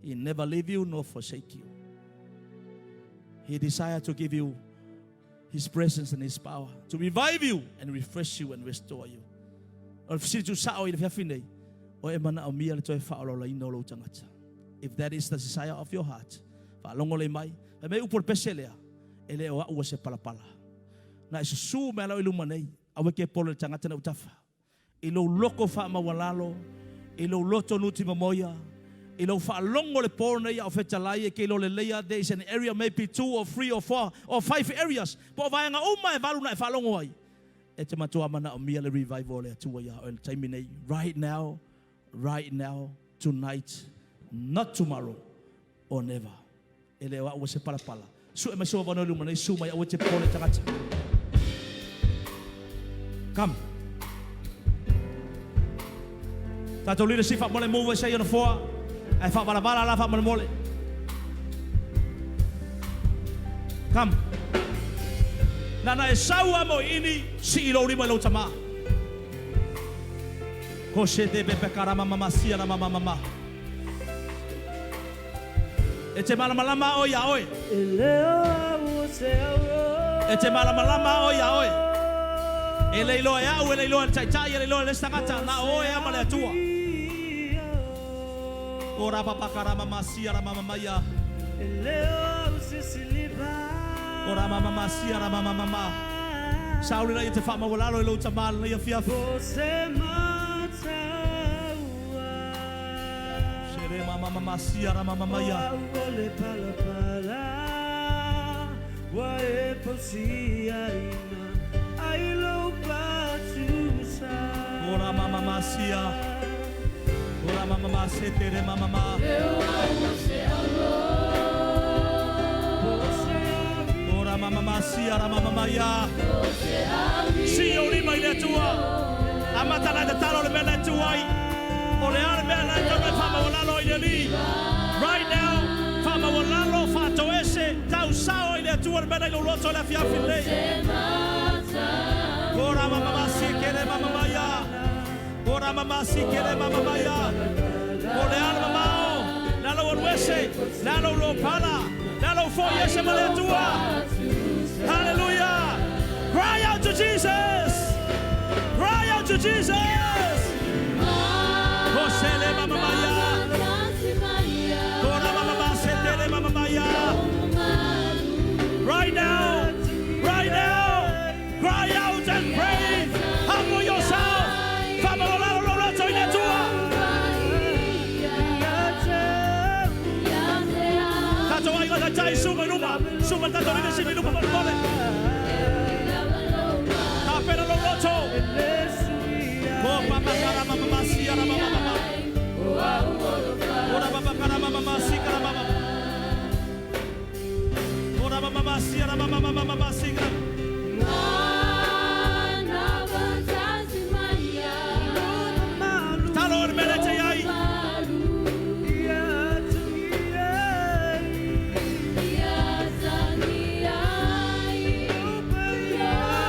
Speaker 1: He never leave you nor forsake you. He desire to give you His presence and His power to revive you and refresh you and restore you. O le fesili tuusao i le afiafi nei, o e manaomia le toe faaolaolaina o lou tagata. If that is the desire of your heart, faalogo lelei mai, fai mai upu o le pese lea, e le o au o se palapala. Na e susu mai lava i luma nei, aua e te polo i le tagata na utafa. I lou loko faamaualalo, i lou loto nuti momoia, i lou faalogo i le po nei a o fetalai e te iloa leleia there is an area maybe two or three or four or five areas po o vaega uma e valu na e faalogo ai e te matua manaomia le revival o le Atua iā oe i le taimi nei right now right now tonight not tomorrow or never. E le o a'u o se palapala. Sue mai sou avanoa i luma nei, su mai aua e te popole tagata. Come. Tatou leadership faamolemole move ai ona foa. Ae faavalavala la faamolemole. Come. Nana e sau a mo ini sii lou lima i lou tama. Ko se te pepe karama mama sia na mama mama. E te malamalama a oe iā oe.
Speaker 3: E leo au o se auro.
Speaker 1: E te malamalama a oe iā oe. E le iloa e au, e le iloa e le taitai, e le iloa e le isi tagata, na o oe a ma le Atua. O rapapakaramamasia ramamamaia.
Speaker 3: E leo au se siliva.
Speaker 1: O ramamamasia ramamamama. Saole laia te faamaualalo i lou tama lenei afiafi.
Speaker 3: Po se mataua.
Speaker 1: Sere mama mama sia ra mama maia.
Speaker 3: O au o le palapala ua e fausiaina ai lou patusa.
Speaker 1: Ora mama mama sia. Ora mama mama se tere mama ma. Ora mama mama sia ra mama maia. Sii ou lima i le Atua. Amata la e tatalo le mea na e tu ai. O le a le mea na e tau e faamaualalo ai le Alii. Right now, faamaualalo, faatoese, tau sao ai le Atua le mea na i lou loto i le afiafi lenei. Ora mama mama si. Kora mama si kele mama maya. O le ala mamao. Lalo o luese. Lalo lo pala. Lalo fo yese ma le Atua. Hallelujah. Cry out to Jesus. Cry out to Jesus. Kosele mama maya. Kora mama masetele mama maya. Right now. Right now. Cry out and pray. Humble yourself. Fa'amaualalo lou loto i le Atua. Tatou aiga taitai susu mai luma. Susu mai tatou leadership i luma faamolemole. Tapena lou loto. Ko papa kara mama masia ra mama mama. Ora papa kara mama masi kara mama. Ora mama masia ra mama mama mama si kara. Talo o le mele te ai.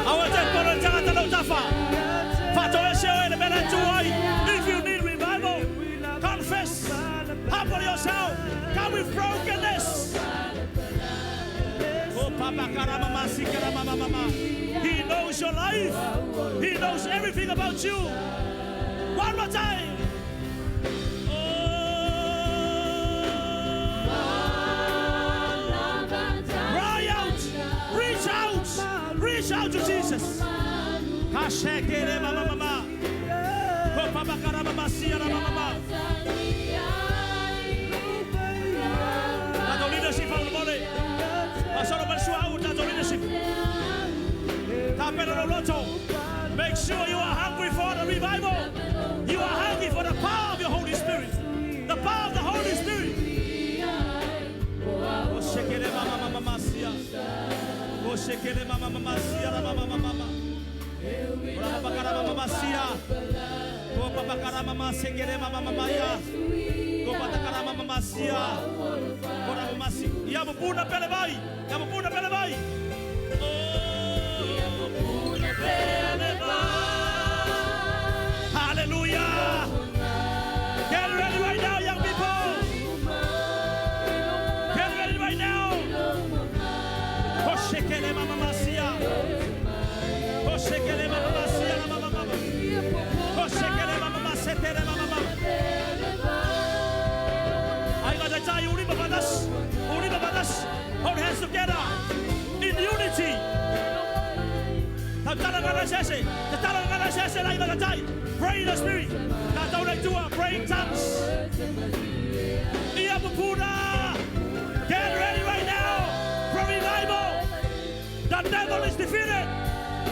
Speaker 1: Aua te pono le tagata lau tafa. Faatoese oe le mele tu ai. If you need revival, confess. Humble yourself. Come with brokenness. Oh, Papa karama masi karama mama mama. He knows your life. He knows everything about you. One more time. Oh. Cry out. Reach out. Reach out to Jesus. Kashekere mama mama. Ko papa karama masi ara mama mama. Tatou leadership faamolemole. Pasoro ma le suauu tatou leadership. Tapena lou loto. Make sure you are hungry for the revival. You are hungry for the power of your Holy Spirit. The power of the Holy Spirit. O shekere mama mama masia. O shekere mama mama sia ra mama mama mama. Ora papa kara mama masia. Ko papa kara mama sekere mama mama ya. Ko pata kara mama masia. Ko ra mama si. Ia pupuna pele vai. Ia pupuna pele vai. Oh, pupuna pele vai. Hallelujah. Get ready right now, young people. Get ready right now. Koshekele mama masia. Koshekele mama masia la mama mama. Koshekele mama masetere mama mama. Aiga taitai ulima faatasi. Ulima faatasi. Hold hands together in unity. Tautala sese. Tautala sese la aiga taitai. Pray in the spirit. Tatou le Atua. Pray in tongues. Ia pupuna. Get ready right now for revival. The devil is defeated.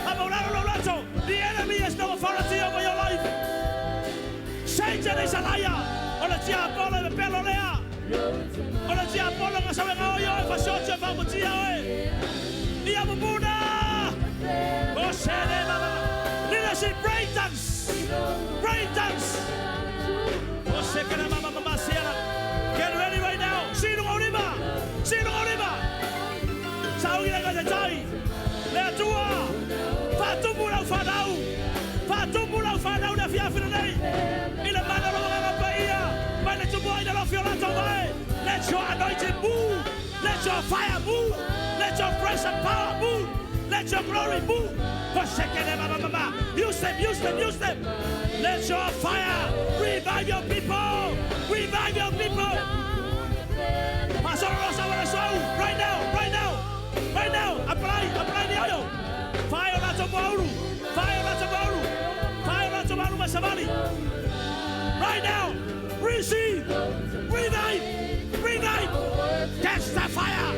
Speaker 1: Fa'amaualalo lou loto. The enemy has no authority over your life. Satan is a liar. O le tiapolo e pepelo lea. O le tiapolo nga sawe ngao yo e fasiote faamutia oe. Ia pupuna. O sele mama. Leadership, pray in tongues. Pray in tongues. O sekere mama mama siala. Get ready right now. Sinu ngau lima. Sinu ngau lima. Saugi le taitai. Le Atua. Faatumu lau fanau. Faatumu lau fanau le afiafi lenei. I le mana o lou Agaga Paia. Mai le tumu ai le alofi o latou vae. Let your anointing move. Let your fire move. Let your present power move. Let your glory move. Koshekere mama mama. Use them, use them, use them. Let your fire revive your people. Revive your people. Pastor Rosa right now, right now, right now. Apply, apply the oil. Fire lato mauru. Fire lato mauru. Fire lato mauru masavali. Right now, receive, revive, revive. Catch the fire.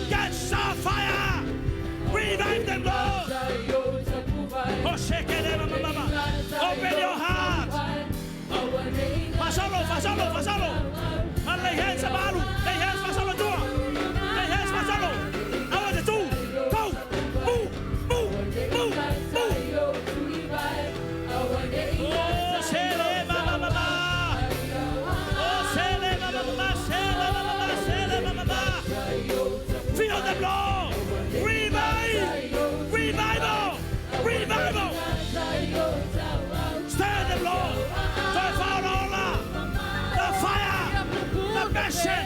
Speaker 1: Catch the fire. Revive them, Lord. Open your heart. Fasolo, fasolo, passion,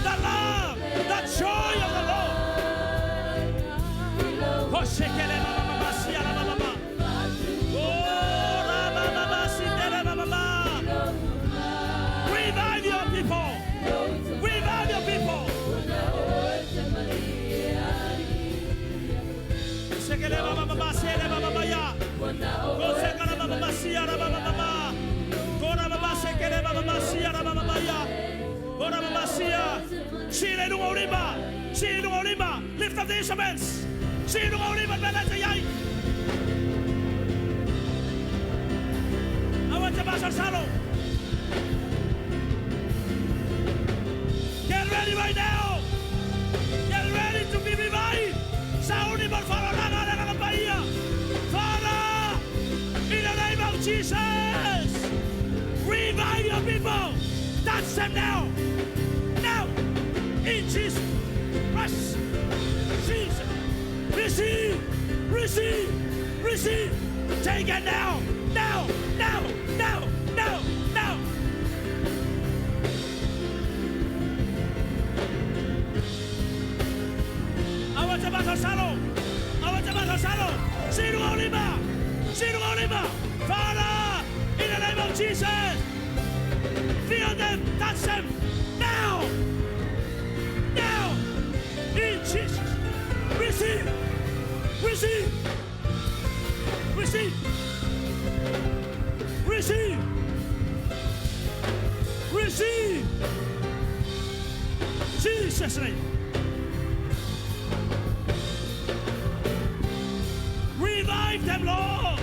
Speaker 1: the love, the joy of the Lord. Revive your people. Revive your people. Lift up the instruments. Get ready right now. Get ready to be revived. Father, in the name of Jesus, revive your people. Touch them now. Now, in Jesus, Christ, Jesus, receive, receive, receive. Take it now, now, now, now, now, now. Father, in the name of Jesus, feel them, touch them, now, now, in Jesus, receive, receive, receive, receive, receive, Jesus' name. Revive them, Lord.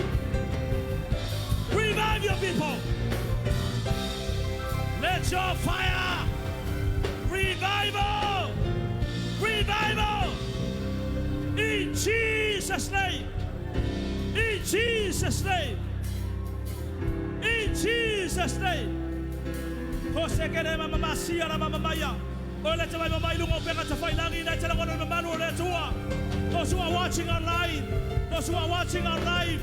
Speaker 1: Revive your people. Let your fire revival, revival. In Jesus' name. In Jesus' name. In Jesus' name. Those who are watching online, those who are watching online,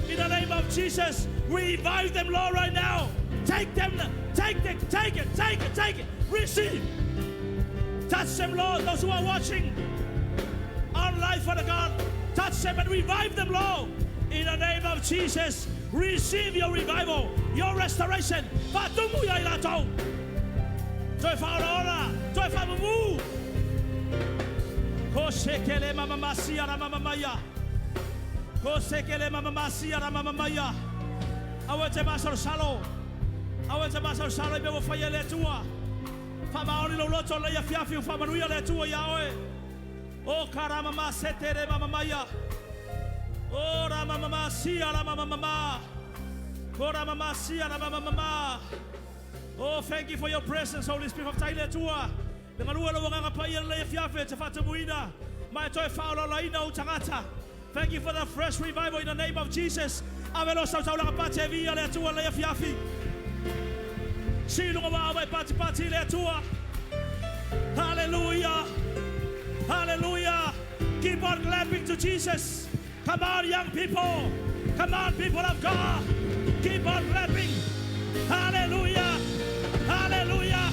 Speaker 1: in the name of Jesus, revive them, Lord, right now. Take them, take it, take it, take it, take it. Receive. Touch them, Lord. Those who are watching online, Father God, touch them and revive them, Lord. In the name of Jesus, receive your revival, your restoration. Oh, thank you for your presence, Holy Spirit of Taile Tua. Thank you for the fresh revival in the name of Jesus. Hallelujah. Hallelujah. Keep on clapping to Jesus. Come on, young people. Come on, people of God. Keep on clapping. Hallelujah. Hallelujah.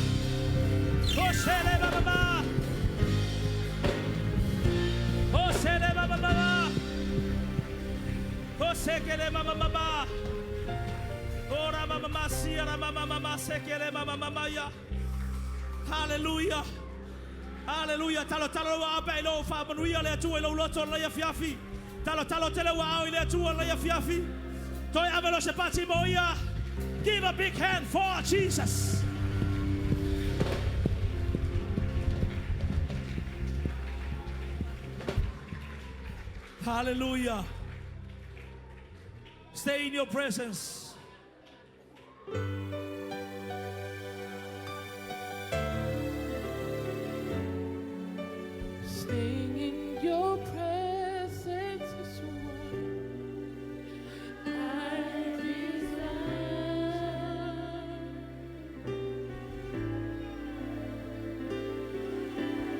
Speaker 1: Hallelujah. Hallelujah. Talo talo wa ape lo fa manuia le atua lo loto le fiafi. Talo talo tele wa au le atua le fiafi. Toi avelo se pati moia. Give a big hand for Jesus. Hallelujah. Stay in your presence.
Speaker 4: Staying in your presence is what I desire.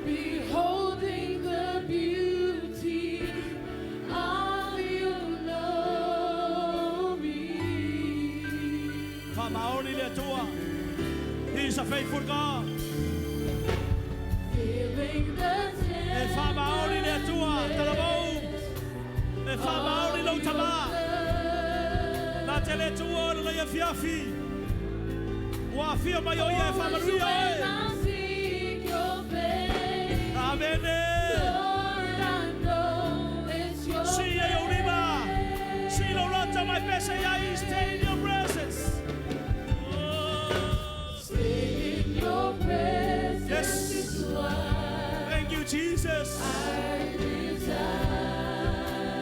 Speaker 4: Beholding the beauty of your glory.
Speaker 1: He is a faithful God. E faamaoni le Atua, talavou. E faamaoni lou tama. Na te le tuua o lenei afiafi. Ua afio mai o ia e faamanuia oe. Amene. Si e ou lima. Si lou loto mai pese ia i stay in your presence. Oh. Yes. Thank you, Jesus.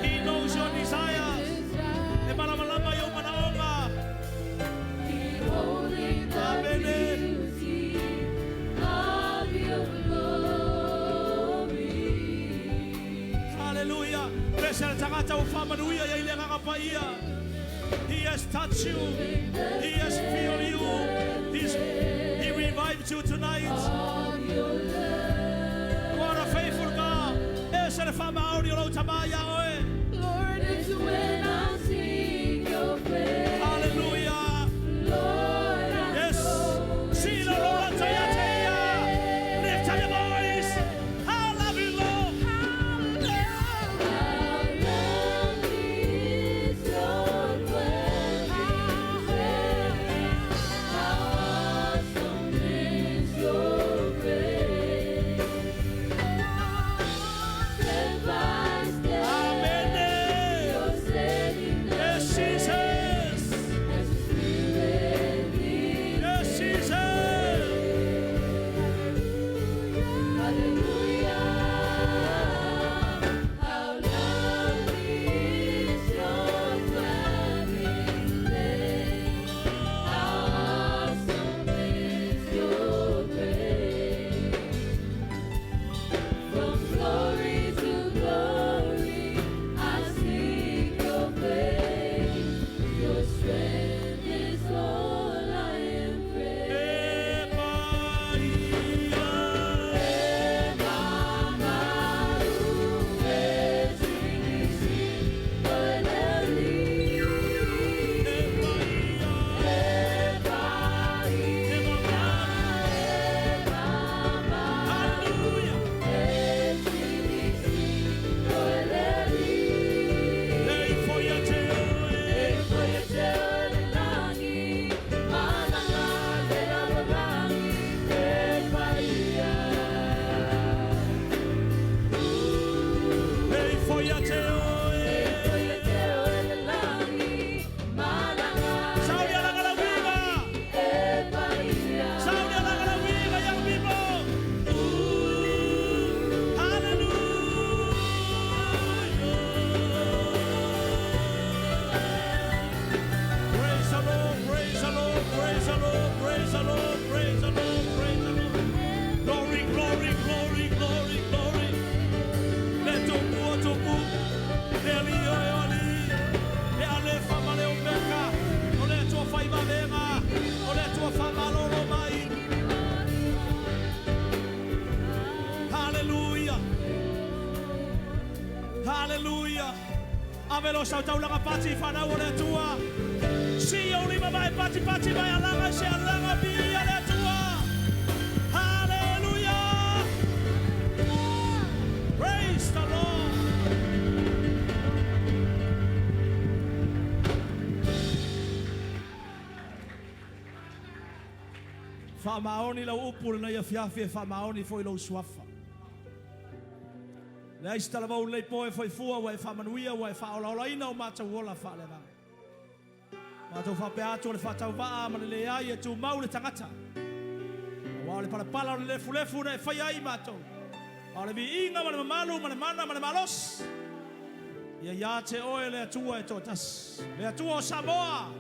Speaker 1: He knows your desires. E malamalama i ou manaoga. Amene. Hallelujah. Pese le tagata ua faamanuia ia i le agaga paia. He has touched you. He has filled you. He revived you tonight. What a faithful God. E se le faamaoni o lou tama ia oe.
Speaker 4: Lord, it's when I seek your face.
Speaker 1: Hallelujah.
Speaker 4: Lord, I
Speaker 1: Yes.
Speaker 4: know
Speaker 1: Si lo lo lo ia te ia. Lift up your voice. I love you, Lord.
Speaker 4: How lovely is your dwelling place. How awesome is your grace. Step by step,
Speaker 1: Amene.
Speaker 4: you're setting the
Speaker 1: Yes, Jesus.
Speaker 4: as your spirit leads.
Speaker 1: Yes, Jesus.
Speaker 4: Hallelujah. How lovely is your dwelling place. How awesome is your grace. From glory to glory, I seek your face. Your strength is all I embrace.
Speaker 1: E paia.
Speaker 4: E mamalu e silisili o le Alii.
Speaker 1: E paia.
Speaker 4: E paia,
Speaker 1: E mamalu.
Speaker 4: e mamalu
Speaker 1: Hallelujah.
Speaker 4: e silisili o le Alii.
Speaker 1: E foi a te oe.
Speaker 4: E foi a te oe le lagi, malaga le lalolagi, e paia.
Speaker 1: E foi a te oe.
Speaker 4: E foi a te oe le lagi, malaga
Speaker 1: Saudi alaga la viva.
Speaker 4: e paia.
Speaker 1: Saudi alaga la viva, young people. Ooh, hallelujah. Praise the Lord, praise the Lord, praise the Lord, praise the Lord, praise the Lord, praise the Lord. Glory, glory, glory, glory, glory. Le tupu o tupu, le Alii oe o Alii, le Alefa ma le Omeka, o le Atua faivavega, o le Atua faamalolo mai. Hallelujah. Hallelujah. Ave lo sautaulaga pati i whanau o le Atua. Si o lima mai pati pati mai alaga se alaga bi a le Atua. Hallelujah. Praise the Lord. Faamaoni lau upu lenei afiafi e faamaoni foi lou suafa. Le ai talavou lenei po e faifua ua e faamanuia ua e faaolaolaina o matou ola faaleagaga. Matou faapea atu o le faatauvaa ma le leai e tumau le tagata. Aua o le palapala o le lefulefu na e faia ai matou. A o le viiga ma le mamalu ma le mana ma le malosi. Ia ia te oe le Atua e toatasi. Le Atua o Samoa.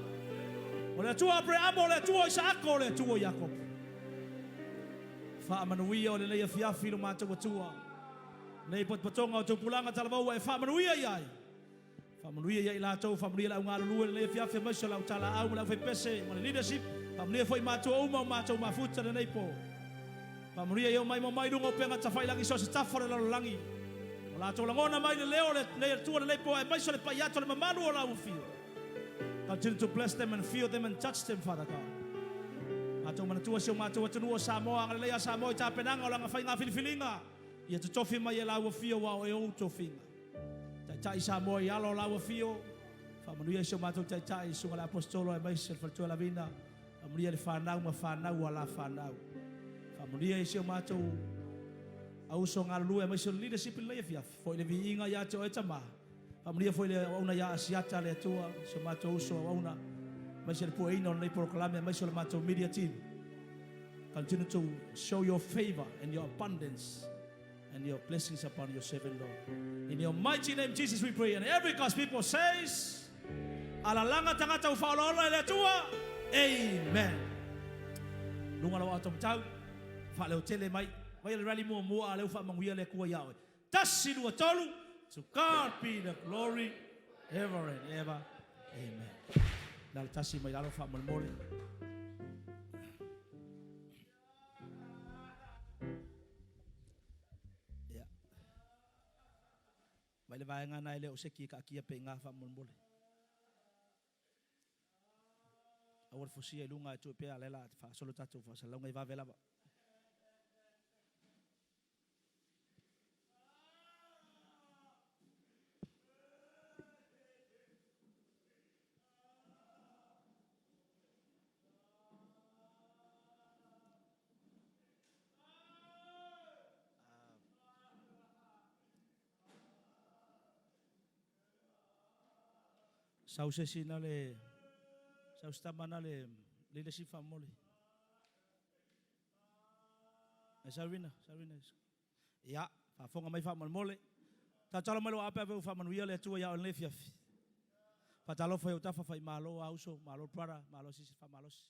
Speaker 1: O le Atua o Aperamo, o le Atua o Isaako, o le Atua o Iakopo. Faamanuia o lenei afiafi lo matou Atua. Nei potopotoga o tupulaga talavou e faamanuia i ai. Faamanuia ia i latou, faamanuia le au galulue lenei afiafi aemaise o le au talaau ma le aufaipese ma le leadership. Faamanuia foi matua uma o matou mafuta lenei po. Faamanuia ia o mai mo mai luga o upega tafailagi so o se tafa o le lalolagi. O latou lagona mai le leo le nei Atua lenei po aemaise o le pai atu o le mamalu o lau afio. Continue to bless them and feel them and touch them, Father God. Matou manatua si o matou atunuu o Samoa, agalelei ia Samoa i tapenaga o lana faiga filifiliga, ia totofi mai e lau Afio aua o oe ou tofiga. Taitai Samoa i alo o lau Afio, faamanuia i si o matou Taitai, le Susuga i le Aposetolo aemaise le Faletua Lavina, faamanuia i le fanau ma fanau a la fanau. Faamanuia i si o matou auuso galulue aemaise o le leadership i lenei afiafi, foi le viiga ia te oe Tama. Faamanuia foi le auauna ia Asiata le Atua, si o matou uso auauna, aemaise le pueina o lenei polokalame, aemaise o le matou media team. Continue to show your favor and your abundance and your blessings upon your servant, Lord. In your mighty name, Jesus, we pray. And every God's people says, Alalaga tagata ua faaolaola e le Atua. Amen. Luga lau ato matau, faaleotele mai. Vai le rally muamua a lea ua faamanuia le Atua ia oe. Tasi, lua, tolu, To God be the glory ever and ever. Amen. Na le tasi mai lalo faamolemole. Ia. Mai le vaega na e le o seki e kaakia pe i ngā faamolemole. Aua le fosia i luga e tue pea le la te faasolo tatou faasalalauga i vave lava. Sau se isi na le sau se tama na le leadership faamolemole. Ai Sarina, Sarina. Ia, faafofoga mai faamolemole. Tatalo mai lou ape ave ua faamanuia le Atua ia oe i lenei afiafi. Faatalofa i ou tafa faimalo a uso, malo brother, malo sisi faamalosi.